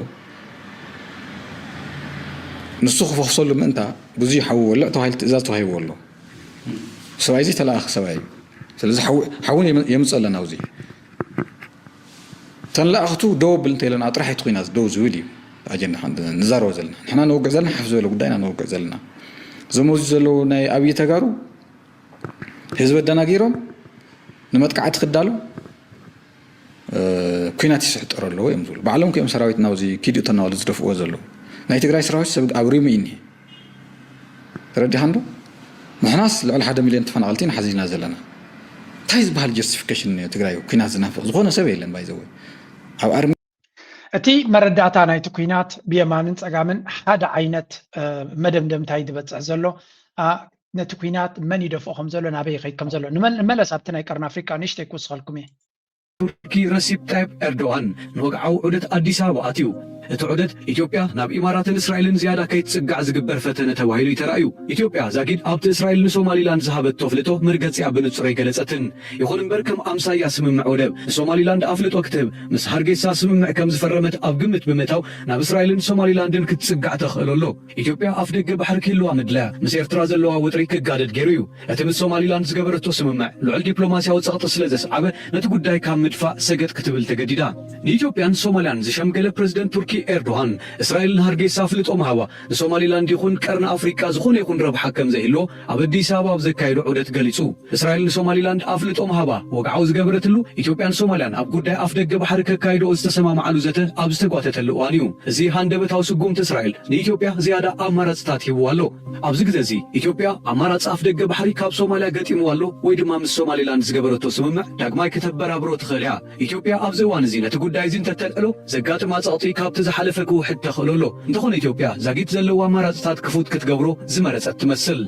ንሱ ክፈኽሰሉ ምእንታ ብዙ ሓዊ ወልዕ ተባሂሉ ትእዛዝ ተዋሂብዎ ኣሎ። ሰብኣይ እዚ ተለኣኸ ሰብኣይ እዩ። ስለዚ ሓውን የምፅእ ኣለና ኣብዚ ተንላእኽቱ ደው ብል እንተኢለና ጥራሕ እቲ ኩናት ደው ዝብል እዩ ኣጀንዳ ንዛረቦ ዘለና። ንሕና ነውግዕ ዘለና ሓፍ ዝበለ ጉዳይና ነውግዕ ዘለና። እዞም ኣብዚ ዘለዉ ናይ ኣብይ ተጋሩ ህዝቢ ኣደናጊሮም ንመጥቃዕቲ ክዳሎ ኩናት ይስሕጠር ኣለዎ እዮም ዝብሉ። ባዕሎም እዮም ሰራዊትና ኣብዚ ኪድኡ ተናዋሉ ዝደፍእዎ ዘለዉ። ናይ ትግራይ ሰራዊት ሰብ ኣብ ሪሙ እዩ እኒሄ። ተረዲኻ እንዶ ንሕናስ ልዕሊ ሓደ ሚልዮን ተፈናቐልቲ ኢና ሓዚና ዘለና። እንታይ ዝበሃል ጀስቲፊኬሽን እኒኦ ትግራይ ኩናት ዝናፍቕ ዝኾነ ሰብ የለን። ባይዘወይ ኣብ ኣርሚ እቲ መረዳእታ ናይቲ ኩናት ብየማንን ጸጋምን ሓደ ዓይነት መደምደምታ እዩ ዝበጽሕ ዘሎ። ነቲ ኩናት መን ይደፍኦ ከም ዘሎ ናበይ ይኸይድ ከም ዘሎ ንመለስ ኣብቲ ናይ ቀርኒ ኣፍሪቃ ንእሽተይ ክውስኸልኩም እየ። ቱርኪ ረሲፕ ታይፕ ኤርዶዋን ንወግዓዊ ዑደት ኣዲስ ኣበባ ኣትዩ። እቲ ዑደት ኢትዮጵያ ናብ ኢማራትን እስራኤልን ዝያዳ ከይትጽጋዕ ዝግበር ፈተነ ተባሂሉ እዩ ተራእዩ። ኢትዮጵያ ዛጊድ ኣብቲ እስራኤል ንሶማሊላንድ ዝሃበቶ ኣፍልጦ መርገጺኣ ብንጹር ኣይገለጸትን። ይኹን እምበር ከም ኣምሳያ ስምምዕ ወደብ ንሶማሊላንድ ኣፍልጦ ክትህብ ምስ ሃርጌሳ ስምምዕ ከም ዝፈረመት ኣብ ግምት ብምእታው ናብ እስራኤልን ሶማሊላንድን ክትጽጋዕ ተኽእሎ ኣሎ። ኢትዮጵያ ኣፍ ደገ ባሕሪ ክህልዋ ምድላያ ምስ ኤርትራ ዘለዋ ወጥሪ ክጋደድ ገይሩ እዩ። እቲ ምስ ሶማሊላንድ ዝገበረቶ ስምምዕ ልዑል ዲፕሎማስያዊ ጸቕጢ ስለ ዘስዓበ ነቲ ጉዳይ ካብ ምድፋእ ሰገጥ ክትብል ተገዲዳ። ንኢትዮጵያን ሶማልያን ዝሸምገለ ፕረዚደንት ቱርኪ ኤርዶሃን እስራኤል ንሃርጌሳ ኣፍልጦ ምሃባ ንሶማሊላንድ ይኹን ቀርኒ ኣፍሪቃ ዝኾነ ይኹን ረብሓ ከም ዘይህልዎ ኣብ ኣዲስ ኣበባ ኣብ ዘካየዶ ዑደት ገሊጹ። እስራኤል ንሶማሊላንድ ኣፍልጦ ምሃባ ወግዓዊ ዝገበረትሉ ኢትዮጵያን ሶማልያን ኣብ ጉዳይ ኣፍ ደገ ባሕሪ ከካይድኦ ዝተሰማምዓሉ ዘተ ኣብ ዝተጓተተሉ እዋን እዩ። እዚ ሃንደበታዊ ስጉምቲ እስራኤል ንኢትዮጵያ ዝያዳ ኣማራጽታት ሂብዋ ኣሎ። ኣብዚ ግዜ እዚ ኢትዮጵያ ኣማራጺ ኣፍ ደገ ባሕሪ ካብ ሶማልያ ገጢምዋ ኣሎ ወይ ድማ ምስ ሶማሊላንድ ዝገበረቶ ስምምዕ ዳግማይ ከተበራብሮ ትኽእል እያ። ኢትዮጵያ ኣብዚ እዋን እዚ ነቲ ጉዳይ እዚ እንተተልዕሎ ዘጋጥማ ጸቕጢ ካብቲ ዝሓለፈ ክውሕድ ተኽእሎ ኣሎ። እንተኾነ ኢትዮጵያ ዛጊት ዘለዎ ኣማራጽታት ክፉት ክትገብሮ ዝመረጸት ትመስል።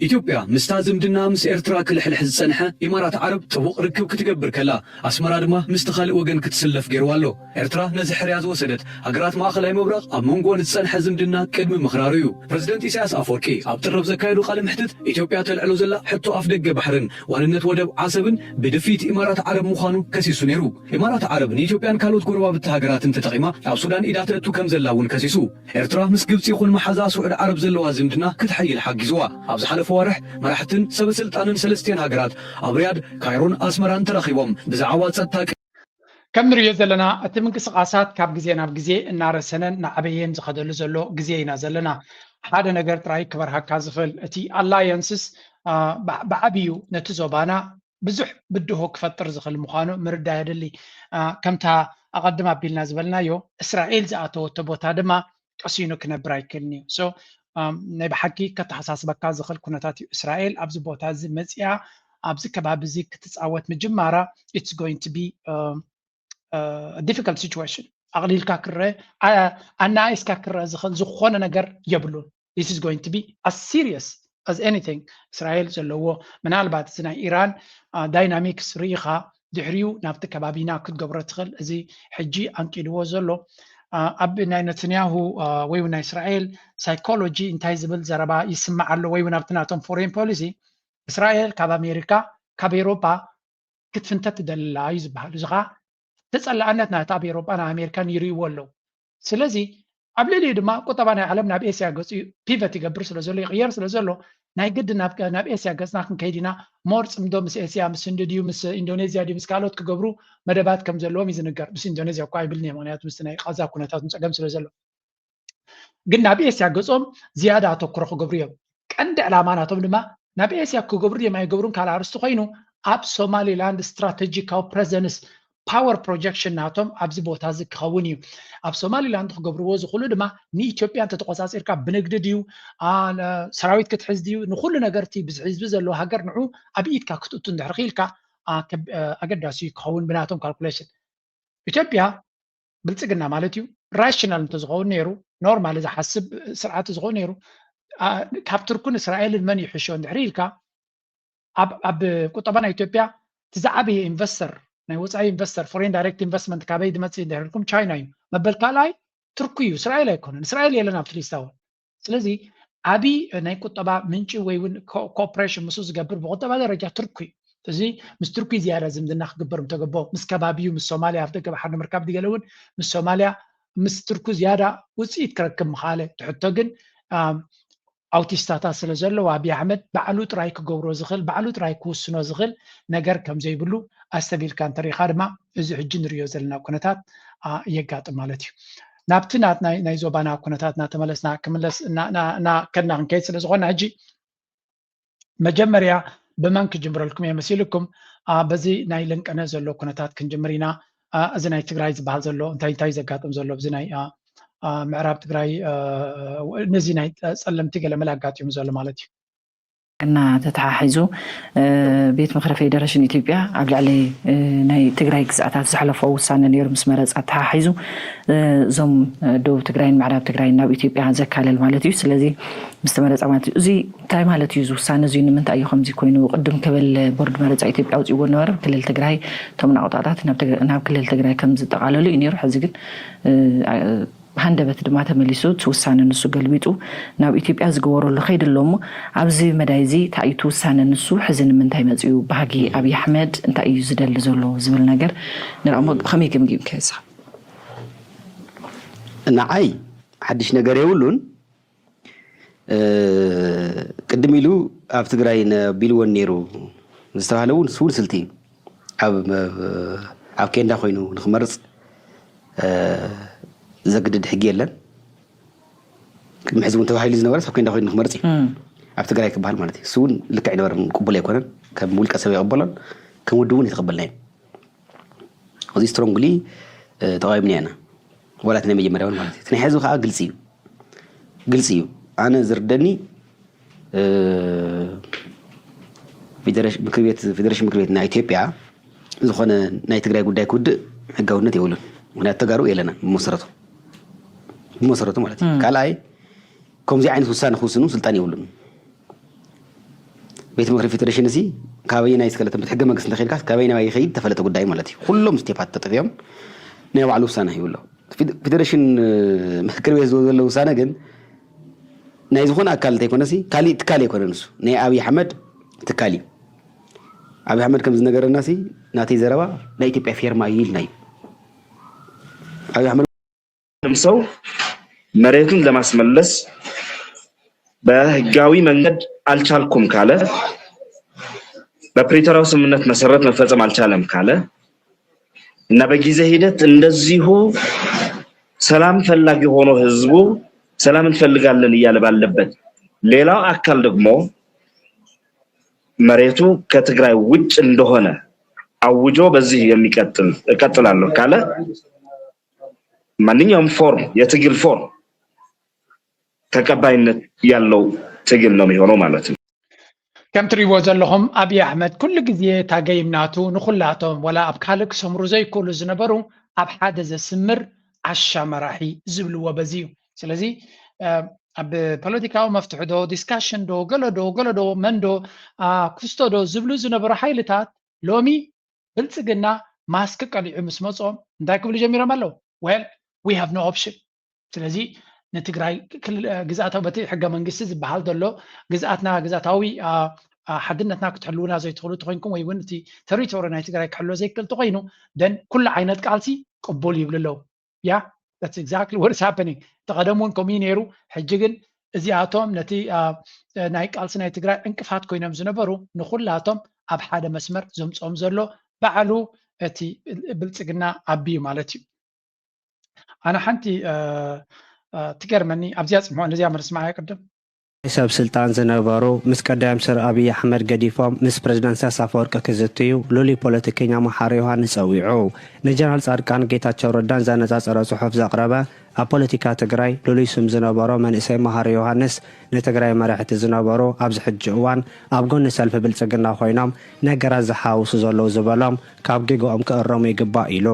ኢትዮጵያ ምስታ ዝምድና ምስ ኤርትራ ክልሕልሕ ዝጸንሐ ኢማራት ዓረብ ጥቡቕ ርክብ ክትገብር ከላ ኣስመራ ድማ ምስቲ ካልእ ወገን ክትስለፍ ገይርዋ ኣሎ። ኤርትራ ነዚ ሕርያ ዝወሰደት ሃገራት ማእኸላይ ምብራቕ ኣብ መንጎ ንዝጸንሐ ዝምድና ቅድሚ ምኽራሩ እዩ። ፕረዚደንት ኢሳያስ ኣፈወርቂ ኣብ ጥር ኣብ ዘካየዶ ቃለ መሕትት ኢትዮጵያ ተልዕሎ ዘላ ሕቶ ኣፍ ደገ ባሕርን ዋንነት ወደብ ዓሰብን ብድፍኢት ኢማራት ዓረብ ምዃኑ ከሲሱ ነይሩ። ኢማራት ዓረብ ንኢትዮጵያን ካልኦት ጎረባብቲ ሃገራትን ተጠቒማ ኣብ ሱዳን ኢዳ ተእቱ ከም ዘላ እውን ከሲሱ። ኤርትራ ምስ ግብጺ ይኹን መሓዛኣ ስዑዲ ዓረብ ዘለዋ ዝምድና ክተሐይል ሓጊዝዋ። ኣብ ዝሓለፈ ዋርሕ መራሕትን ሰበ ስልጣንን ሰለስቲኤን ሃገራት ኣብ ሪያድ፣ ካይሮን ኣስመራን ተራኺቦም ብዛዕባ ጸጥታ ከም ንርእዮ ዘለና እቲ ምንቅስቓሳት ካብ ግዜ ናብ ግዜ እናረሰነን እናዓበየን ዝኸደሉ ዘሎ ግዜ ኢና ዘለና። ሓደ ነገር ጥራይ ክበርሃካ ዝኽእል እቲ ኣላየንስስ ብዓብዩ ነቲ ዞባና ብዙሕ ብድሆ ክፈጥር ዝኽእል ምዃኑ ምርዳእ የድሊ። ከምታ ኣቐድም ኣቢልና ዝበልናዮ እስራኤል ዝኣተወቶ ቦታ ድማ ቀሲኑ ክነብር ኣይክእልን እዩ። So ናይ ብሓቂ ከተሓሳስበካ ዝኽእል ኩነታት እዩ። እስራኤል ኣብዚ ቦታ እዚ መፂኣ ኣብዚ ከባቢ እዚ ክትፃወት ምጅማራ it's going to be difficult situation። ኣቕሊልካ ክረአ ኣናኢስካ ክረአ ዝኽእል ዝኾነ ነገር የብሉን። This is going to be as serious as anything እስራኤል ዘለዎ ምናልባት እዚ ናይ ኢራን ዳይናሚክስ ርኢኻ ድሕሪኡ ናብቲ ከባቢና ክትገብሮ ትኽእል። እዚ ሕጂ ኣንቂድዎ ዘሎ ኣብ ናይ ነትንያሁ ወይ እውን ናይ እስራኤል ሳይኮሎጂ እንታይ ዝብል ዘረባ ይስማዕ ኣሎ ወይ እውን ኣብቲ ናቶም ፎሬን ፖሊሲ እስራኤል ካብ ኣሜሪካ ካብ ኤሮፓ ክትፍንተት ትደሊ ኣላ እዩ ዝበሃል። እዚ ከዓ ተፀላእነት ናይቲ ኣብ ኤሮጳን ኣሜሪካን ይርእይዎ ኣለዉ። ስለዚ ኣብ ልዕሊኡ ድማ ቁጠባ ናይ ዓለም ናብ ኤስያ ገፁ ፒቨት ይገብር ስለ ዘሎ ይቕየር ስለ ዘሎ ናይ ግድን ናብ ኤስያ ገፅና ክንከይድ ኢና። ሞር ፅምዶ ምስ ኤስያ ምስ ህንዲ ድዩ ምስ ኢንዶኔዝያ ድዩ ምስ ካልኦት ክገብሩ መደባት ከም ዘለዎም እዩ ዝንገር። ምስ ኢንዶኔዝያ እኳ ኣይብልን እየ ምክንያቱ ምስቲ ናይ ቃዛ ኩነታት ንፀገም ስለ ዘሎ ግን ናብ ኤስያ ገፆም ዝያዳ ኣተኩሮ ክገብሩ እዮም። ቀንዲ ዕላማ ናቶም ድማ ናብ ኤስያ ክገብሩ ድዮም ኣይገብሩን ካልእ ኣርስቲ ኮይኑ ኣብ ሶማሊላንድ ስትራተጂካዊ ፕረዘንስ power projection ናቶም ኣብዚ ቦታ እዚ ክኸውን እዩ። ኣብ ሶማሊላንድ ክገብርዎ ዝኽእሉ ድማ ንኢትዮጵያ እንተተቆፃፂርካ ብንግዲ ድዩ፣ አ፣ ነ-፣ ሰራዊት ክትሕዝ ድዩ፣ ንኩሉ ነገር እቲ ብዚ ህዝቢ ዘለዎ ሃገር ንዑ ኣብ ኢድካ ክትእቱ እንድሕር ክኢልካ፣ አ፣ ከብ-፣ አ፣ ኣገዳሲ እዩ ክኸውን ብናቶም ካልኩሌሽን። ኢትዮጵያ ብልፅግና ማለት እዩ ራሽናል እንተዝኸውን ነይሩ፣ ኖርማል ዝሓስብ ስርዓት ዝኸውን ነይሩ፣ አ፣ ካብ ቱርክን እስራኤልን መን ይሕሾ እንድሕር ኢልካ ኣብ ኣብ ቁጠባ ናይ ኢትዮጵያ እቲ ዝዓበየ ኢንቨስተር ናይ ወፃኢ ኢንቨስተር ፎሬን ዳይሬክት ኢንቨስትመንት ካበይ ዝመፅእ እንድሕር ኢልኩም ቻይና እዩ። መበል ካልኣይ ቱርኪ እዩ፣ እስራኤል ኣይኮነን። እስራኤል የለን ኣብቲ ሊስታ እውን። ስለዚ ዓብዪ ናይ ቁጠባ ምንጪ ወይ እውን ኮ- ኮኦፕሬሽን ምስኡ ዝገብር ብቁጠባ ደረጃ ቱርኪ እዩ። እዚ ምስ ቱርኪ ዝያዳ ዝምድና ክግበር ምተገቦ ምስ ከባቢኡ ምስ ሶማሊያ ኣብ ደገ ባሕሪ ንምርካብ ድገለ እውን ምስ ሶማሊያ ምስ ቱርኪ ዝያዳ ውፅኢት ክረክብ ምኻለ። ትሕቶ ግን ኣም፣ ኣውቲስታታት ስለ ዘለዎ ኣብይ ኣሕመድ ባዕሉ ጥራይ ክገብሮ ዝኽእል ባዕሉ ጥራይ ክውስኖ ዝኽእል ነገር ከም ዘይብሉ ኣስተቢልካ እንተሪኢኻ ድማ እዚ ሕጂ ንሪኦ ዘለና ኩነታት አ፣ የጋጥም ማለት እዩ። ናብቲ ናት ናይ ናይ ዞባና ኩነታት እናተመለስና ክምለስ እና- እና- እና- ከድና ክንከይድ ስለ ዝኾንና ሕጂ መጀመርያ ብመን ክጅምረልኩም እየ መሲልኩም? አ፣ በዚ ናይ ለንቀነ ዘሎ ኩነታት ክንጅምር ኢና። አ፣ እዚ ናይ ትግራይ ዝበሃል ዘሎ እንታይ እንታይ ዘጋጥም ዘሎ ኣብዚ ናይ አ፣ አ፣ ምዕራብ ትግራይ አ፣ ነዚ ናይ ጸለምቲ ገለመለ ኣጋጢሙ ዘሎ ማለት እዩ። እና ተተሓሒዙ እ፣ ቤት ምኽሪ ፌዴሬሽን ኢትዮጵያ ኣብ ልዕሊ እ፣ ናይ ትግራይ ግዝኣታት ዘሕለፎ ውሳነ ነይሩ ምስ መረፃ ተሓሒዙ እ፣ እዞም እ፣ ደቡብ ትግራይን ምዕራብ ትግራይን ናብ ኢትዮጵያ ዘካለል ማለት እዩ። ስለዚ ምስ ተመረፀ ማለት እዩ። እዚ እንታይ ማለት እዩ? እዚ ውሳነ እዚ ንምንታይ እዩ ከምዚ ኮይኑ? ቅድም ክብል ቦርድ መረፃ ኢትዮጵያ ኣውፅእዎ ነበረ። ክልል ትግራይ እቶም ናቑጣታት ናብ ትግ- ናብ ክልል ትግራይ ከም ዝጠቓለሉ እዩ ነይሩ። ሕዚ ግን እ፣ ሃንደበት ድማ ተመሊሱ እቲ ውሳነ ንሱ ገልቢጡ ናብ ኢትዮጵያ ዝገበረሉ ከይዲ ኣሎ። እሞ ኣብዚ መዳይ እዚ እንታይ እዩ እቲ ውሳነ ንሱ? ሕዚ ንምንታይ መፂኡ? ባህጊ ኣብይ ኣሕመድ እንታይ እዩ ዝደሊ ዘሎ ዝብል ነገር ንርኣ። እሞ ከመይ ገምጊምካዮ ንስኻ? ንዓይ ሓድሽ ነገር የብሉን። እ፣ ቅድም ኢሉ ኣብ ትግራይ ነቢልወን ነይሩ ዝተባህለ እውን ንሱ እውን ስልቲ እዩ። ኣብ ኣብ ኬንዳ ኮይኑ ንክመርፅ እ፣ ዘግድድ ሕጊ የለን። ቅድሚ ሕዚ እውን ተባሂሉ ዝነበረ ኣብ ኬንዳ ኮይኑ ንክመርፅ እዩ። ኣብ ትግራይ ክበሃል ማለት እዩ። እሱ እውን ልክዕ ይነበረ ቅቡል ኣይኮነን። ከም ውልቀ ሰብ ይቕበሎን ከም ውድብ እውን ይተቐበልናዮ። እዚ ስትሮንግሊ ተቃዊምና ኢና። ዋላ እቲ ናይ መጀመርያ እውን ማለት እዩ። እቲ ናይ ሕዚ ከዓ ግልፂ እዩ። ግልፂ እዩ። ኣነ ዝርደኒ እ፣ ፌደሬሽን ምክር ቤት ፌዴሬሽን ምክር ቤት ናይ ኢትዮጵያ ዝኾነ ናይ ትግራይ ጉዳይ ክውድእ ሕጋውነት የብሉን። ምክንያቱ ተጋሩ የለናን ብመሰረቱ ብመሰረቱ ማለት እዩ። ካልኣይ ከምዚ ዓይነት ውሳነ ክውስኑ ስልጣን የብሉን። ቤት ምክሪ ፌዴሬሽን እዚ ካበየናይ እስከለተም ሕገ መንግስቲ እንተኸይድካ ካበየናይ ይኸይድ ተፈለጠ ጉዳይ ማለት እዩ። ኩሎም ስቴፓት ተጠፊኦም ናይ ባዕሉ ውሳነ ሂቡ ኣሎ። ፌደ- ፌዴሬሽን እ፣ ምክር ቤት ዝወ ዘሎ ውሳነ ግን ናይ ዝኾነ ኣካል እንተይኮነሲ ካሊእ ትካል ኣይኮነ ንሱ ናይ ኣብይ ኣሕመድ ትካል እዩ። ኣብይ ኣሕመድ ከም ዝነገረና ሲ ናተይ ዘረባ ናይ ኢትዮጵያ ፌርማ እዩ ኢልና እዩ። ኣብይ ኣሕመድ ሰው መሬቱን ለማስመለስ በህጋዊ መንገድ አልቻልኩም ካለ፣ በፕሪቶሪያው ስምምነት መሰረት መፈጸም አልቻለም ካለ እና በጊዜ ሂደት እንደዚሁ ሰላም ፈላጊ ሆኖ ህዝቡ ሰላም እንፈልጋለን እያለ ባለበት ሌላው አካል ደግሞ መሬቱ ከትግራይ ውጭ እንደሆነ አውጆ በዚህ የሚቀጥል እቀጥላለሁ ካለ ማንኛውም ፎርም የትግል ፎርም ተቀባይነት ያለው ትግል ነው የሚሆነው ማለት ነው። ከም ትሪእዎ ዘለኹም ኣብይ ኣሕመድ ኩሉ ግዜ እታ ገይም ናቱ ንኹላቶም ወላ ኣብ ካልእ ክሰምሩ ዘይክእሉ ዝነበሩ ኣብ ሓደ ዘስምር ዓሻ መራሒ ዝብልዎ በዚ እዩ። ስለዚ ኣብ ፖለቲካዊ መፍትሒ ዶ ዲስካሽን ዶ ገለ ዶ ገለ ዶ መን ዶ ክስቶ ዶ ዝብሉ ዝነበሩ ሓይልታት ሎሚ ብልፅግና ማስክ ቀሊዑ ምስ መፅኦም እንታይ ክብሉ ጀሚሮም ኣለዉ? Well, we have no option። ስለዚ ንትግራይ ግዝኣታዊ በቲ ሕገ መንግስቲ ዝበሃል ዘሎ ግዝኣትና ግዝኣታዊ ሓድነትና ክትሕልውና ዘይትኽእሉ ተኮይንኩም ወይ እውን እቲ ተሪቶሪ ናይ ትግራይ ክሕልዎ ዘይክእል ተኮይኑ ደን ኩሉ ዓይነት ቃልሲ ቅቡል ይብሉ ኣለዉ። ያ exactly what is happening። እቲ ቀደም እውን ከምኡ ነይሩ። ሕጂ ግን እዚኣቶም ነቲ ናይ ቃልሲ ናይ ትግራይ ዕንቅፋት ኮይኖም ዝነበሩ ንኩላቶም ኣብ ሓደ መስመር ዘምፅኦም ዘሎ ባዕሉ እቲ ብልፅግና ኣቢዩ ማለት እዩ። ኣነ ሓንቲ ትገርመኒ ኣብዚኣ ፅምሖ ነዚኣ መርስማዓያ ቅድም ሰብ ስልጣን ዝነበሩ ምስ ቀዳማይ ሚኒስትር ኣብይ ኣሕመድ ገዲፎም ምስ ፕሬዝዳንት ኢሳያስ ኣፈወርቂ ክዝትዩ ልሉይ ፖለቲከኛ መሓሪ ዮሃንስ ጸዊዑ። ንጀነራል ጻድቃን ጌታቸው ረዳን ዘነጻጸረ ጽሑፍ ዘቕረበ ኣብ ፖለቲካ ትግራይ ልሉይ ስም ዝነበሮ መንእሰይ መሃሪ ዮሃንስ ንትግራይ መራሕቲ ዝነበሩ ኣብዚ ሕጂ እዋን ኣብ ጎኒ ሰልፊ ብልጽግና ኮይኖም ነገራት ዝሓውሱ ዘለዉ ዝበሎም ካብ ጌግኦም ክእረሙ ይግባእ ኢሉ።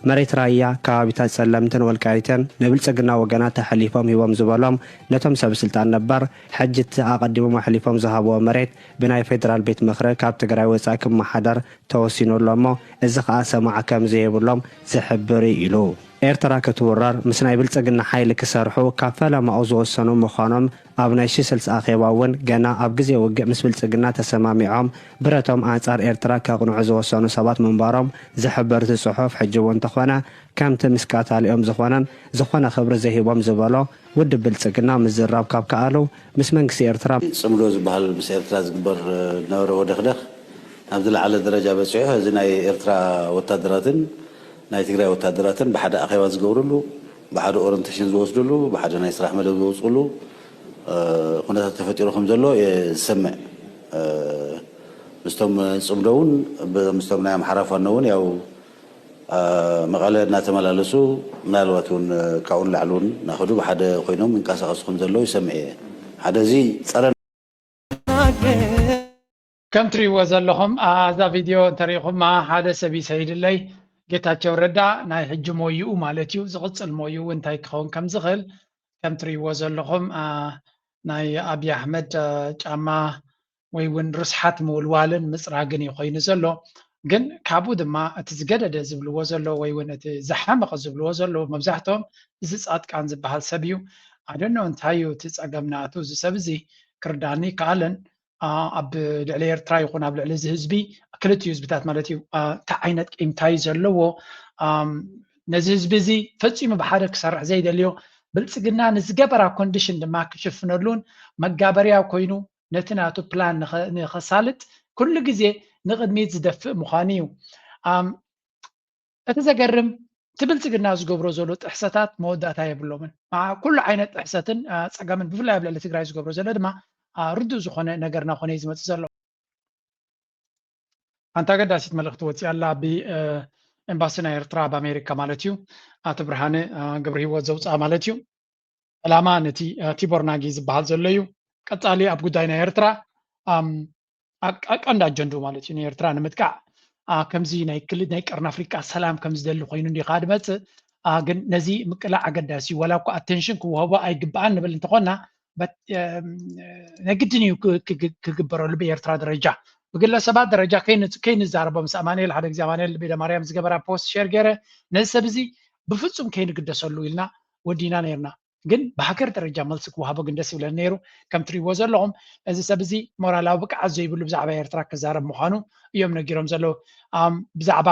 መሬት ራያ፣ ከባቢታት ጸለምትን ወልቃይትን ንብልጽግና ወገናት ተሐሊፎም ሂቦም ዝበሎም ነቶም ሰብ ስልጣን ነበር ሕጂ እቲ ኣቐዲሞም ኣሕሊፎም ዝሃብዎ መሬት ብናይ ፌደራል ቤት ምኽሪ ካብ ትግራይ ወጻኢ ክመሓደር ተወሲኑ ኣሎ እሞ እዚ ኸኣ ሰማዒ ከም ዘይብሎም ዝሕብር እዩ ኢሉ። ኤርትራ ክትውረር ምስ ናይ ብልጽግና ሓይሊ ክሰርሑ ካብ ፈለማኡ ዝወሰኑ ምዃኖም ኣብ ናይ ሺ ስልሳ ኣኼባ እውን ገና ኣብ ግዜ ውግእ ምስ ብልጽግና ተሰማሚዖም ብረቶም ኣንጻር ኤርትራ ከቕንዑ ዝወሰኑ ሰባት ምንባሮም ዝሕብር እቲ ጽሑፍ ሕጂ እውን እንተኾነ ከምቲ ምስ ቀታሊኦም ዝኾነን ዝኾነ ክብሪ ዘይህቦም ዝበሎ ውድብ ብልጽግና ምዝራብ ካብ ከኣሉ ምስ መንግስቲ ኤርትራ ጽምዶ ዝበሃል ምስ ኤርትራ ዝግበር ዝነበረ ወደኽደኽ ናብ ዝለዓለ ደረጃ በጺሑ፣ እዚ ናይ ኤርትራ ወታደራትን ናይ ትግራይ ወታደራትን ብሓደ ኣኼባ ዝገብርሉ፣ ብሓደ ኦሪንቴሽን ዝወስድሉ፣ ብሓደ ናይ ስራሕ መደብ ዘውፅእሉ ኩነታት ተፈጢሩ ከም ዘሎ እየ ዝሰምዕ። ምስቶም ጽምዶ እውን ምስቶም ናይ ኣምሓራ ፋኖ እውን ያው መቐለ እናተመላለሱ ምናልባት እውን ካብኡ ንላዕሊ እውን እናኸዱ ብሓደ ኮይኖም ይንቀሳቐሱ ከም ዘለዉ ይሰምዕ እየ። ሓደ እዚ ጸረ ከም ትሪእዎ ዘለኹም እዛ ቪድዮ እንተሪኢኹማ ሓደ ሰብ ይሰይድለይ። ጌታቸው ረዳ ናይ ሕጂ ሞይኡ ማለት እዩ። ዝቕፅል ሞይኡ እንታይ ክኸውን ከም ዝኽእል ከም ትሪእዎ ዘለኹም ናይ ኣብይ ኣሕመድ ጫማ ወይ እውን ርስሓት ምውልዋልን ምፅራግን እዩ ኮይኑ ዘሎ። ግን ካብኡ ድማ እቲ ዝገደደ ዝብልዎ ዘሎ ወይ እውን እቲ ዝሓመቐ ዝብልዎ ዘለዉ መብዛሕትኦም እዚ ፃድቃን ዝበሃል ሰብ እዩ። ኣደኖ እንታይ እዩ እቲ ፀገም ናቱ እዚ ሰብ እዚ ክርዳኒ ይከኣልን ኣብ ልዕሊ ኤርትራ ይኹን ኣብ ልዕሊ እዚ ህዝቢ ክልቲኡ ህዝብታት ማለት እዩ እንታይ ዓይነት ቂምታ እዩ ዘለዎ ነዚ ህዝቢ እዚ ፈፂሙ ብሓደ ክሰርሕ ዘይደልዮ ብልፅግና ንዝገበራ ኮንዲሽን ድማ ክሽፍነሉን መጋበርያ ኮይኑ ነቲ ናቱ ፕላን ንኸሳልጥ ኩሉ ግዜ ንቕድሚት ዝደፍእ ምዃኑ እዩ። እቲ ዘገርም እቲ ብልፅግና ዝገብሮ ዘሎ ጥሕሰታት መወዳእታ የብሎምን። ኩሉ ዓይነት ጥሕሰትን ፀገምን ብፍላይ ኣብ ልዕሊ ትግራይ ዝገብሮ ዘሎ ድማ ርዱእ ዝኾነ ነገር ናኾነ እዩ ዝመፅእ ዘሎ። ሓንቲ ኣገዳሲት መልእኽቲ ወፂኣ ኣላ ብኤምባሲ ናይ ኤርትራ ኣብ ኣሜሪካ ማለት እዩ። ኣቶ ብርሃነ ገብረሂወት ዘውፅኣ ማለት እዩ። ዕላማ ነቲ ቲቦር ናጊ ዝበሃል ዘሎ እዩ። ቀፃሊ ኣብ ጉዳይ ናይ ኤርትራ ቀንዲ ኣጀንድኡ ማለት እዩ ንኤርትራ ንምጥቃዕ ከምዚ ናይ ክልል ናይ ቀርኒ ኣፍሪቃ ሰላም ከም ዝደሊ ኮይኑ እንዲ ከዓ ድመፅእ ግን ነዚ ምቅላዕ ኣገዳሲ እዩ። ዋላ እኳ ኣቴንሽን ክወሃቦ ኣይግባኣን ንብል እንተኾና ናይ ግድን እዩ ክግበረሉ ብኤርትራ ደረጃ ብግለሰባት ደረጃ ከይንዛረቦ ምስ ኣማንኤል ሓደ ግዜ ኣማንኤል ቤደማርያም ዝገበራ ፖስት ሼር ገይረ ነዚ ሰብ እዚ ብፍፁም ከይንግደሰሉ ኢልና ወዲና ነይርና። ግን ብሃገር ደረጃ መልሲ ክወሃቦ ግን ደስ ይብለኒ ነይሩ። ከም ትሪእዎ ዘለኹም እዚ ሰብ እዚ ሞራላዊ ብቅዓት ዘይብሉ ብዛዕባ ኤርትራ ክዛረብ ምዃኑ እዮም ነጊሮም ዘለዉ። ብዛዕባ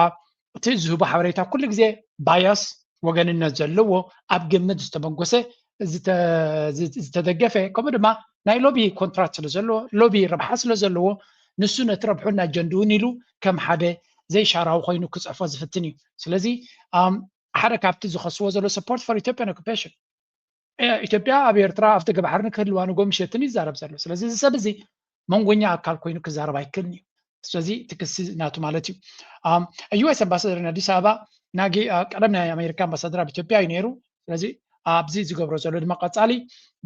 እቲ ዝህቦ ሓበሬታ ኩሉ ግዜ ባያስ ወገንነት ዘለዎ ኣብ ግምት ዝተመጎሰ ዝተደገፈ ከምኡ ድማ ናይ ሎቢ ኮንትራት ስለ ዘለዎ ሎቢ ረብሓ ስለ ዘለዎ ንሱ ነቲ ረብሑን ኣጀንድኡን ኢሉ ከም ሓደ ዘይሻራዊ ኮይኑ ክፅሕፎ ዝፍትን እዩ። ስለዚ ሓደ ካብቲ ዝኸስዎ ዘሎ support for Ethiopian occupation ኢትዮጵያ ኣብ ኤርትራ ኣብ ደገ ባሕሪ ንክህልዋ ንጎ ምሸትን ይዛረብ ዘሎ። ስለዚ እዚ ሰብ እዚ መንጎኛ ኣካል ኮይኑ ክዛረብ ኣይክእልን እዩ። ስለዚ እቲ ክሲ ናቱ ማለት እዩ። ዩኤስ ኣምባሳደር ኣዲስ ኣበባ ናጊ ቀደም ናይ ኣሜሪካ ኣምባሳደር ኣብ ኢትዮጵያ እዩ ነይሩ። ስለዚ ኣብዚ ዝገብሮ ዘሎ ድማ ቀፃሊ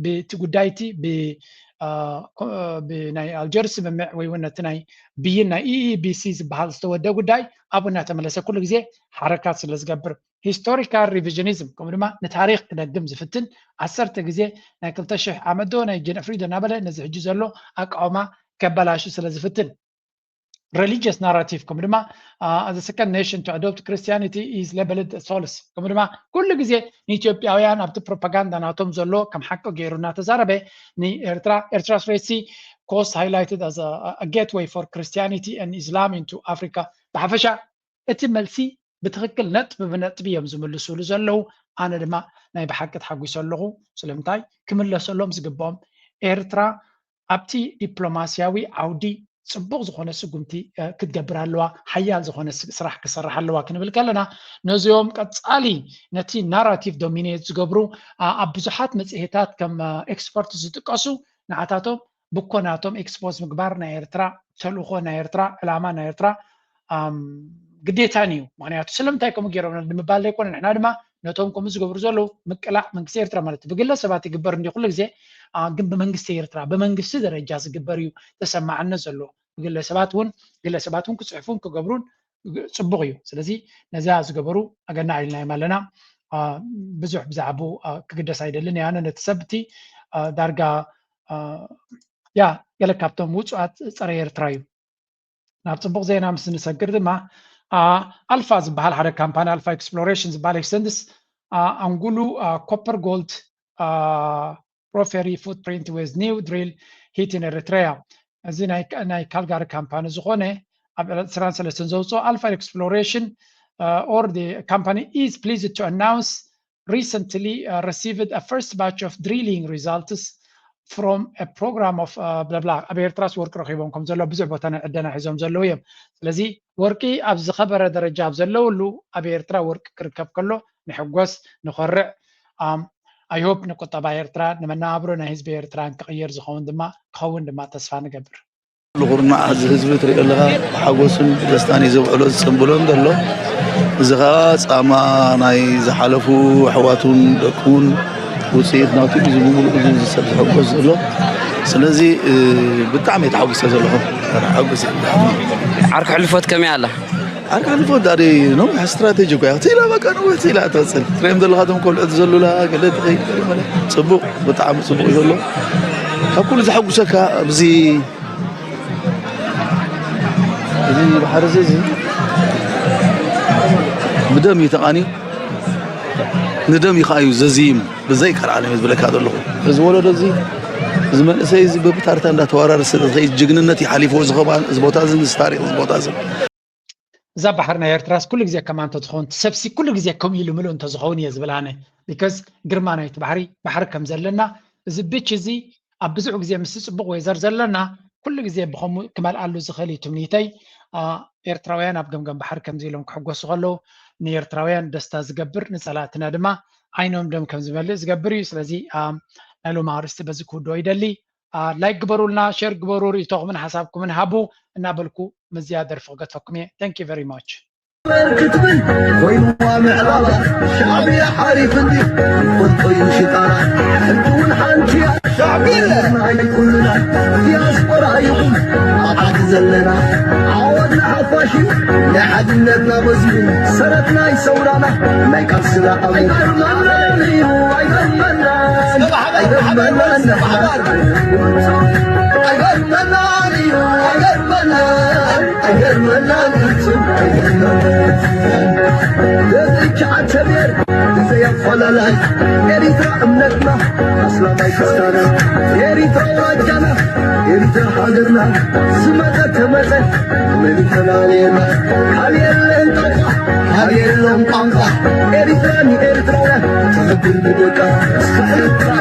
ብቲ ጉዳይ እቲ ብናይ ኣልጀርስ ስምምዕ ወይ እውን ነቲ ናይ ብይን ናይ ኢኢቢሲ ዝበሃል ዝተወደ ጉዳይ ኣብኡ እናተመለሰ ኩሉ ግዜ ሓረካት ስለ ዝገብር historical revisionism ከምኡ ድማ ንታሪክ ክደግም ዝፍትን ዓሰርተ ግዜ ናይ ክልተ ሽሕ ዓመት ዶ ናይ ጀነፍሪ ዶ እናበለ ነዚ ሕጂ ዘሎ ኣቃውማ ከበላሹ ስለ ዝፍትን religious narrative ከምኡ ድማ the second nation to adopt Christianity is labeled as false ከምኡ ድማ ኩሉ ግዜ ንኢትዮጵያውያን ኣብቲ ፕሮፓጋንዳ ናቶም ዘሎ ከም ሓቂ ገይሩ እናተዛረበ ንኤርትራ Eritrea Strait Sea coast highlighted as a gateway for Christianity and Islam into Africa ብሓፈሻ እቲ መልሲ ብትኽክል ነጥቢ ብነጥቢ እዮም ዝምልሱሉ ዘለዉ። ኣነ ድማ ናይ ብሓቂ ተሓጒሰ ኣለኹ። ስለምንታይ ክምለሰሎም ዝግብኦም ኤርትራ ኣብቲ ዲፕሎማስያዊ ዓውዲ ፅቡቕ ዝኾነ ስጉምቲ ክትገብር ኣለዋ፣ ሓያል ዝኾነ ስራሕ ክሰርሕ ኣለዋ ክንብል ከለና ነዚኦም ቀፃሊ ነቲ ናራቲቭ ዶሚኔት ዝገብሩ ኣብ ብዙሓት መፅሄታት ከም ኤክስፐርት ዝጥቀሱ ንዓታቶም ብኮናቶም ኤክስፖዝ ምግባር ናይ ኤርትራ ተልእኾ፣ ናይ ኤርትራ ዕላማ፣ ናይ ኤርትራ ግዴታን እዩ። ምክንያቱ ስለምንታይ ከምኡ ገይሮም ንምባል ዘይኮነ፣ ንሕና ድማ ነቶም ከምኡ ዝገብሩ ዘለዉ ምቅላዕ መንግስቲ ኤርትራ ማለት እዩ። ብግለ ሰባት ይግበር እንዲ ኩሉ ግዜ፣ ግን ብመንግስቲ ኤርትራ፣ ብመንግስቲ ደረጃ ዝግበር እዩ ተሰማዕነት ዘለዎ። ብግለ ሰባት እውን፣ ግለ ሰባት እውን ክፅሕፉን ክገብሩን ፅቡቕ እዩ። ስለዚ ነዚኣ ዝገበሩ ኣገናዕ ኢልናዮም ኣለና። ብዙሕ ብዛዕባኡ ክግደስ ኣይደልን እየ። ኣነ ነቲ ሰብ እቲ ዳርጋ ያ ገለ ካብቶም ውፁኣት ፀረ ኤርትራ እዩ። ናብ ፅቡቕ ዜና ምስ ንሰግር ድማ ኣልፋ ዝበሃል ሓደ ካምፓኒ፣ ኣልፋ ኤክስፕሎሬሽን ዝበሃል ኤክስተንድስ ኣንጉሉ ኮፐር ጎልድ ፖርፊሪ ፉትፕሪንት ዊዝ ኒው ድሪል ሂት ኢን ኤሪትሪያ። እዚ ናይ ካልጋሪ ካምፓኒ ዝኾነ ኣብ ዕለት ዕስራን ሰለስተን ዘውፅኦ ኣልፋ ኤክስፕሎሬሽን or the company is pleased to announce recently received a first batch of drilling results from a program of blah blah። ኣብ ኤርትራስ ወርቂ ረኺቦም ከም ዘሎ ብዙሕ ቦታ ናይ ዕደና ሒዞም ዘለዉ እዮም። ስለዚ ወርቂ ኣብ ዝኸበረ ደረጃ ኣብ ዘለውሉ ኣብ ኤርትራ ወርቂ ክርከብ ከሎ ንሕጎስ፣ ንኾርዕ። I hope ንቁጠባ ኤርትራ ንመነባብሮ ናይ ህዝቢ ኤርትራ ክቕየር ዝኸውን ድማ ክኸውን ድማ ተስፋ ንገብር። ልኹርና እዚ ህዝቢ ትሪኦ ኣለኻ ብሓጎስን ብደስታን እዩ ዘብዕሎ ዝፅንብሎን ዘሎ። እዚ ከዓ ፃማ ናይ ዝሓለፉ ኣሕዋቱን ደቁን ውፅኢት ናቱ እዩ። እዚ ብምሉእ እዚ ሰብ ዝሕጎስ ዘሎ። ስለዚ ብጣዕሚ እየ ተሓጒሰ ዘለኹ። ሓጎስ ዓርኪ ሕልፎት ከመይ ኣላ? ዓርኪ ሕልፎት ዳዲ ነዊሕ ስትራቴጂ እኮ እያ። ትኢላ በቃ ነዊሕ ትኢላ ትቐፅል። ትሪኦም ዘለኻ እቶም ቆልዑት ዘሉላ ገለ ትኸይድ ገለ መለ። ፅቡቕ፣ ብጣዕሚ ፅቡቕ እዩ ዘሎ። ካብ ኩሉ ዘሐጉሰካ ኣብዚ እዚ ባሕሪ እዚ እዚ ብደም እዩ ተቓንዩ፣ ንደም እዩ ከዓ እዩ ዘዝይም። ብዘይ ካልኣለም እየ ዝብለካ ዘለኹ። እዚ ወለዶ እዚ እዚ መንእሰይ እዚ በብታርታ እንዳተወራረሰ ዝኸይድ ጅግንነት እዩ ሓሊፍዎ ዝኸባን እዚ ቦታ እዚ እዚ ታሪኽ እዚ ቦታ እዚ እዛ ባሕሪ ናይ ኤርትራስ ኩሉ ግዜ ከማ እንተዝኸውን እቲ ሰብሲ ኩሉ ግዜ ከምኡ ኢሉ ምሉእ እንተዝኸውን እየ ዝብል ኣነ። ቢካዝ ግርማ ናይቲ ባሕሪ ባሕሪ ከም ዘለና እዚ ብች እዚ ኣብ ብዙሕ ግዜ ምስ ፅቡቕ ዌዘር ዘለና ኩሉ ግዜ ብኸምኡ ክመልኣሉ ዝኽእል እዩ ትምኒተይ። ኤርትራውያን ኣብ ገምገም ባሕሪ ከምዚ ኢሎም ክሕጎሱ ከለዉ ንኤርትራውያን ደስታ ዝገብር ንፀላእትና ድማ ዓይኖም ደም ከም ዝመልእ ዝገብር እዩ። ስለዚ ናይ ሎሚ ኣርእስቲ በዚ ክውድኦ ይደሊ። ላይክ ግበሩልና፣ ሼር ግበሩ፣ ርእይቶኹምን ሓሳብኩምን ሃቡ እናበልኩ ምስዚኣ ደርፊ ክገድፈኩም እየ። Thank you very much። ክትብል ኮይኑዋ ምዕላባ ሻዕብያ ሓሪፍ እንዲ ፈልጦ እዩ ሽጣራ ሕጂ እውን ሓንቲ እያ ሻዕብያ ናይ ኩልና ዲያስፖራ ይኹን ኣብ ዓዲ ዘለና ዓወትና ሓፋሽ እዩ ናይ ሓድነትና መዝሙር ሰረት ናይ ሰውራና ናይ ቃልስና ኣቡ ኣይገርመናን እዩ ኣይገርመናን ኣይገርመናን ኣይገርመናን እዩ ኣይገርመናን ኣይገርመናን ፍጹም ኣይገርመናን ገዝቻ ዓተቤር ብዘይ ኣፈላላይ ኤሪትራ እምነትና ኣስላማይ ክርስታና ኤሪትራ ዋጃና ኤሪትራ ሃገርና ዝመጸ ተመጸ መን ይፈላልየና ካብ የለን ጣንቋ ካብ የለን ቋንቋ ኤሪትራ ንኤርትራውያን ትኽብር ብደቃ እስከ ኤርትራ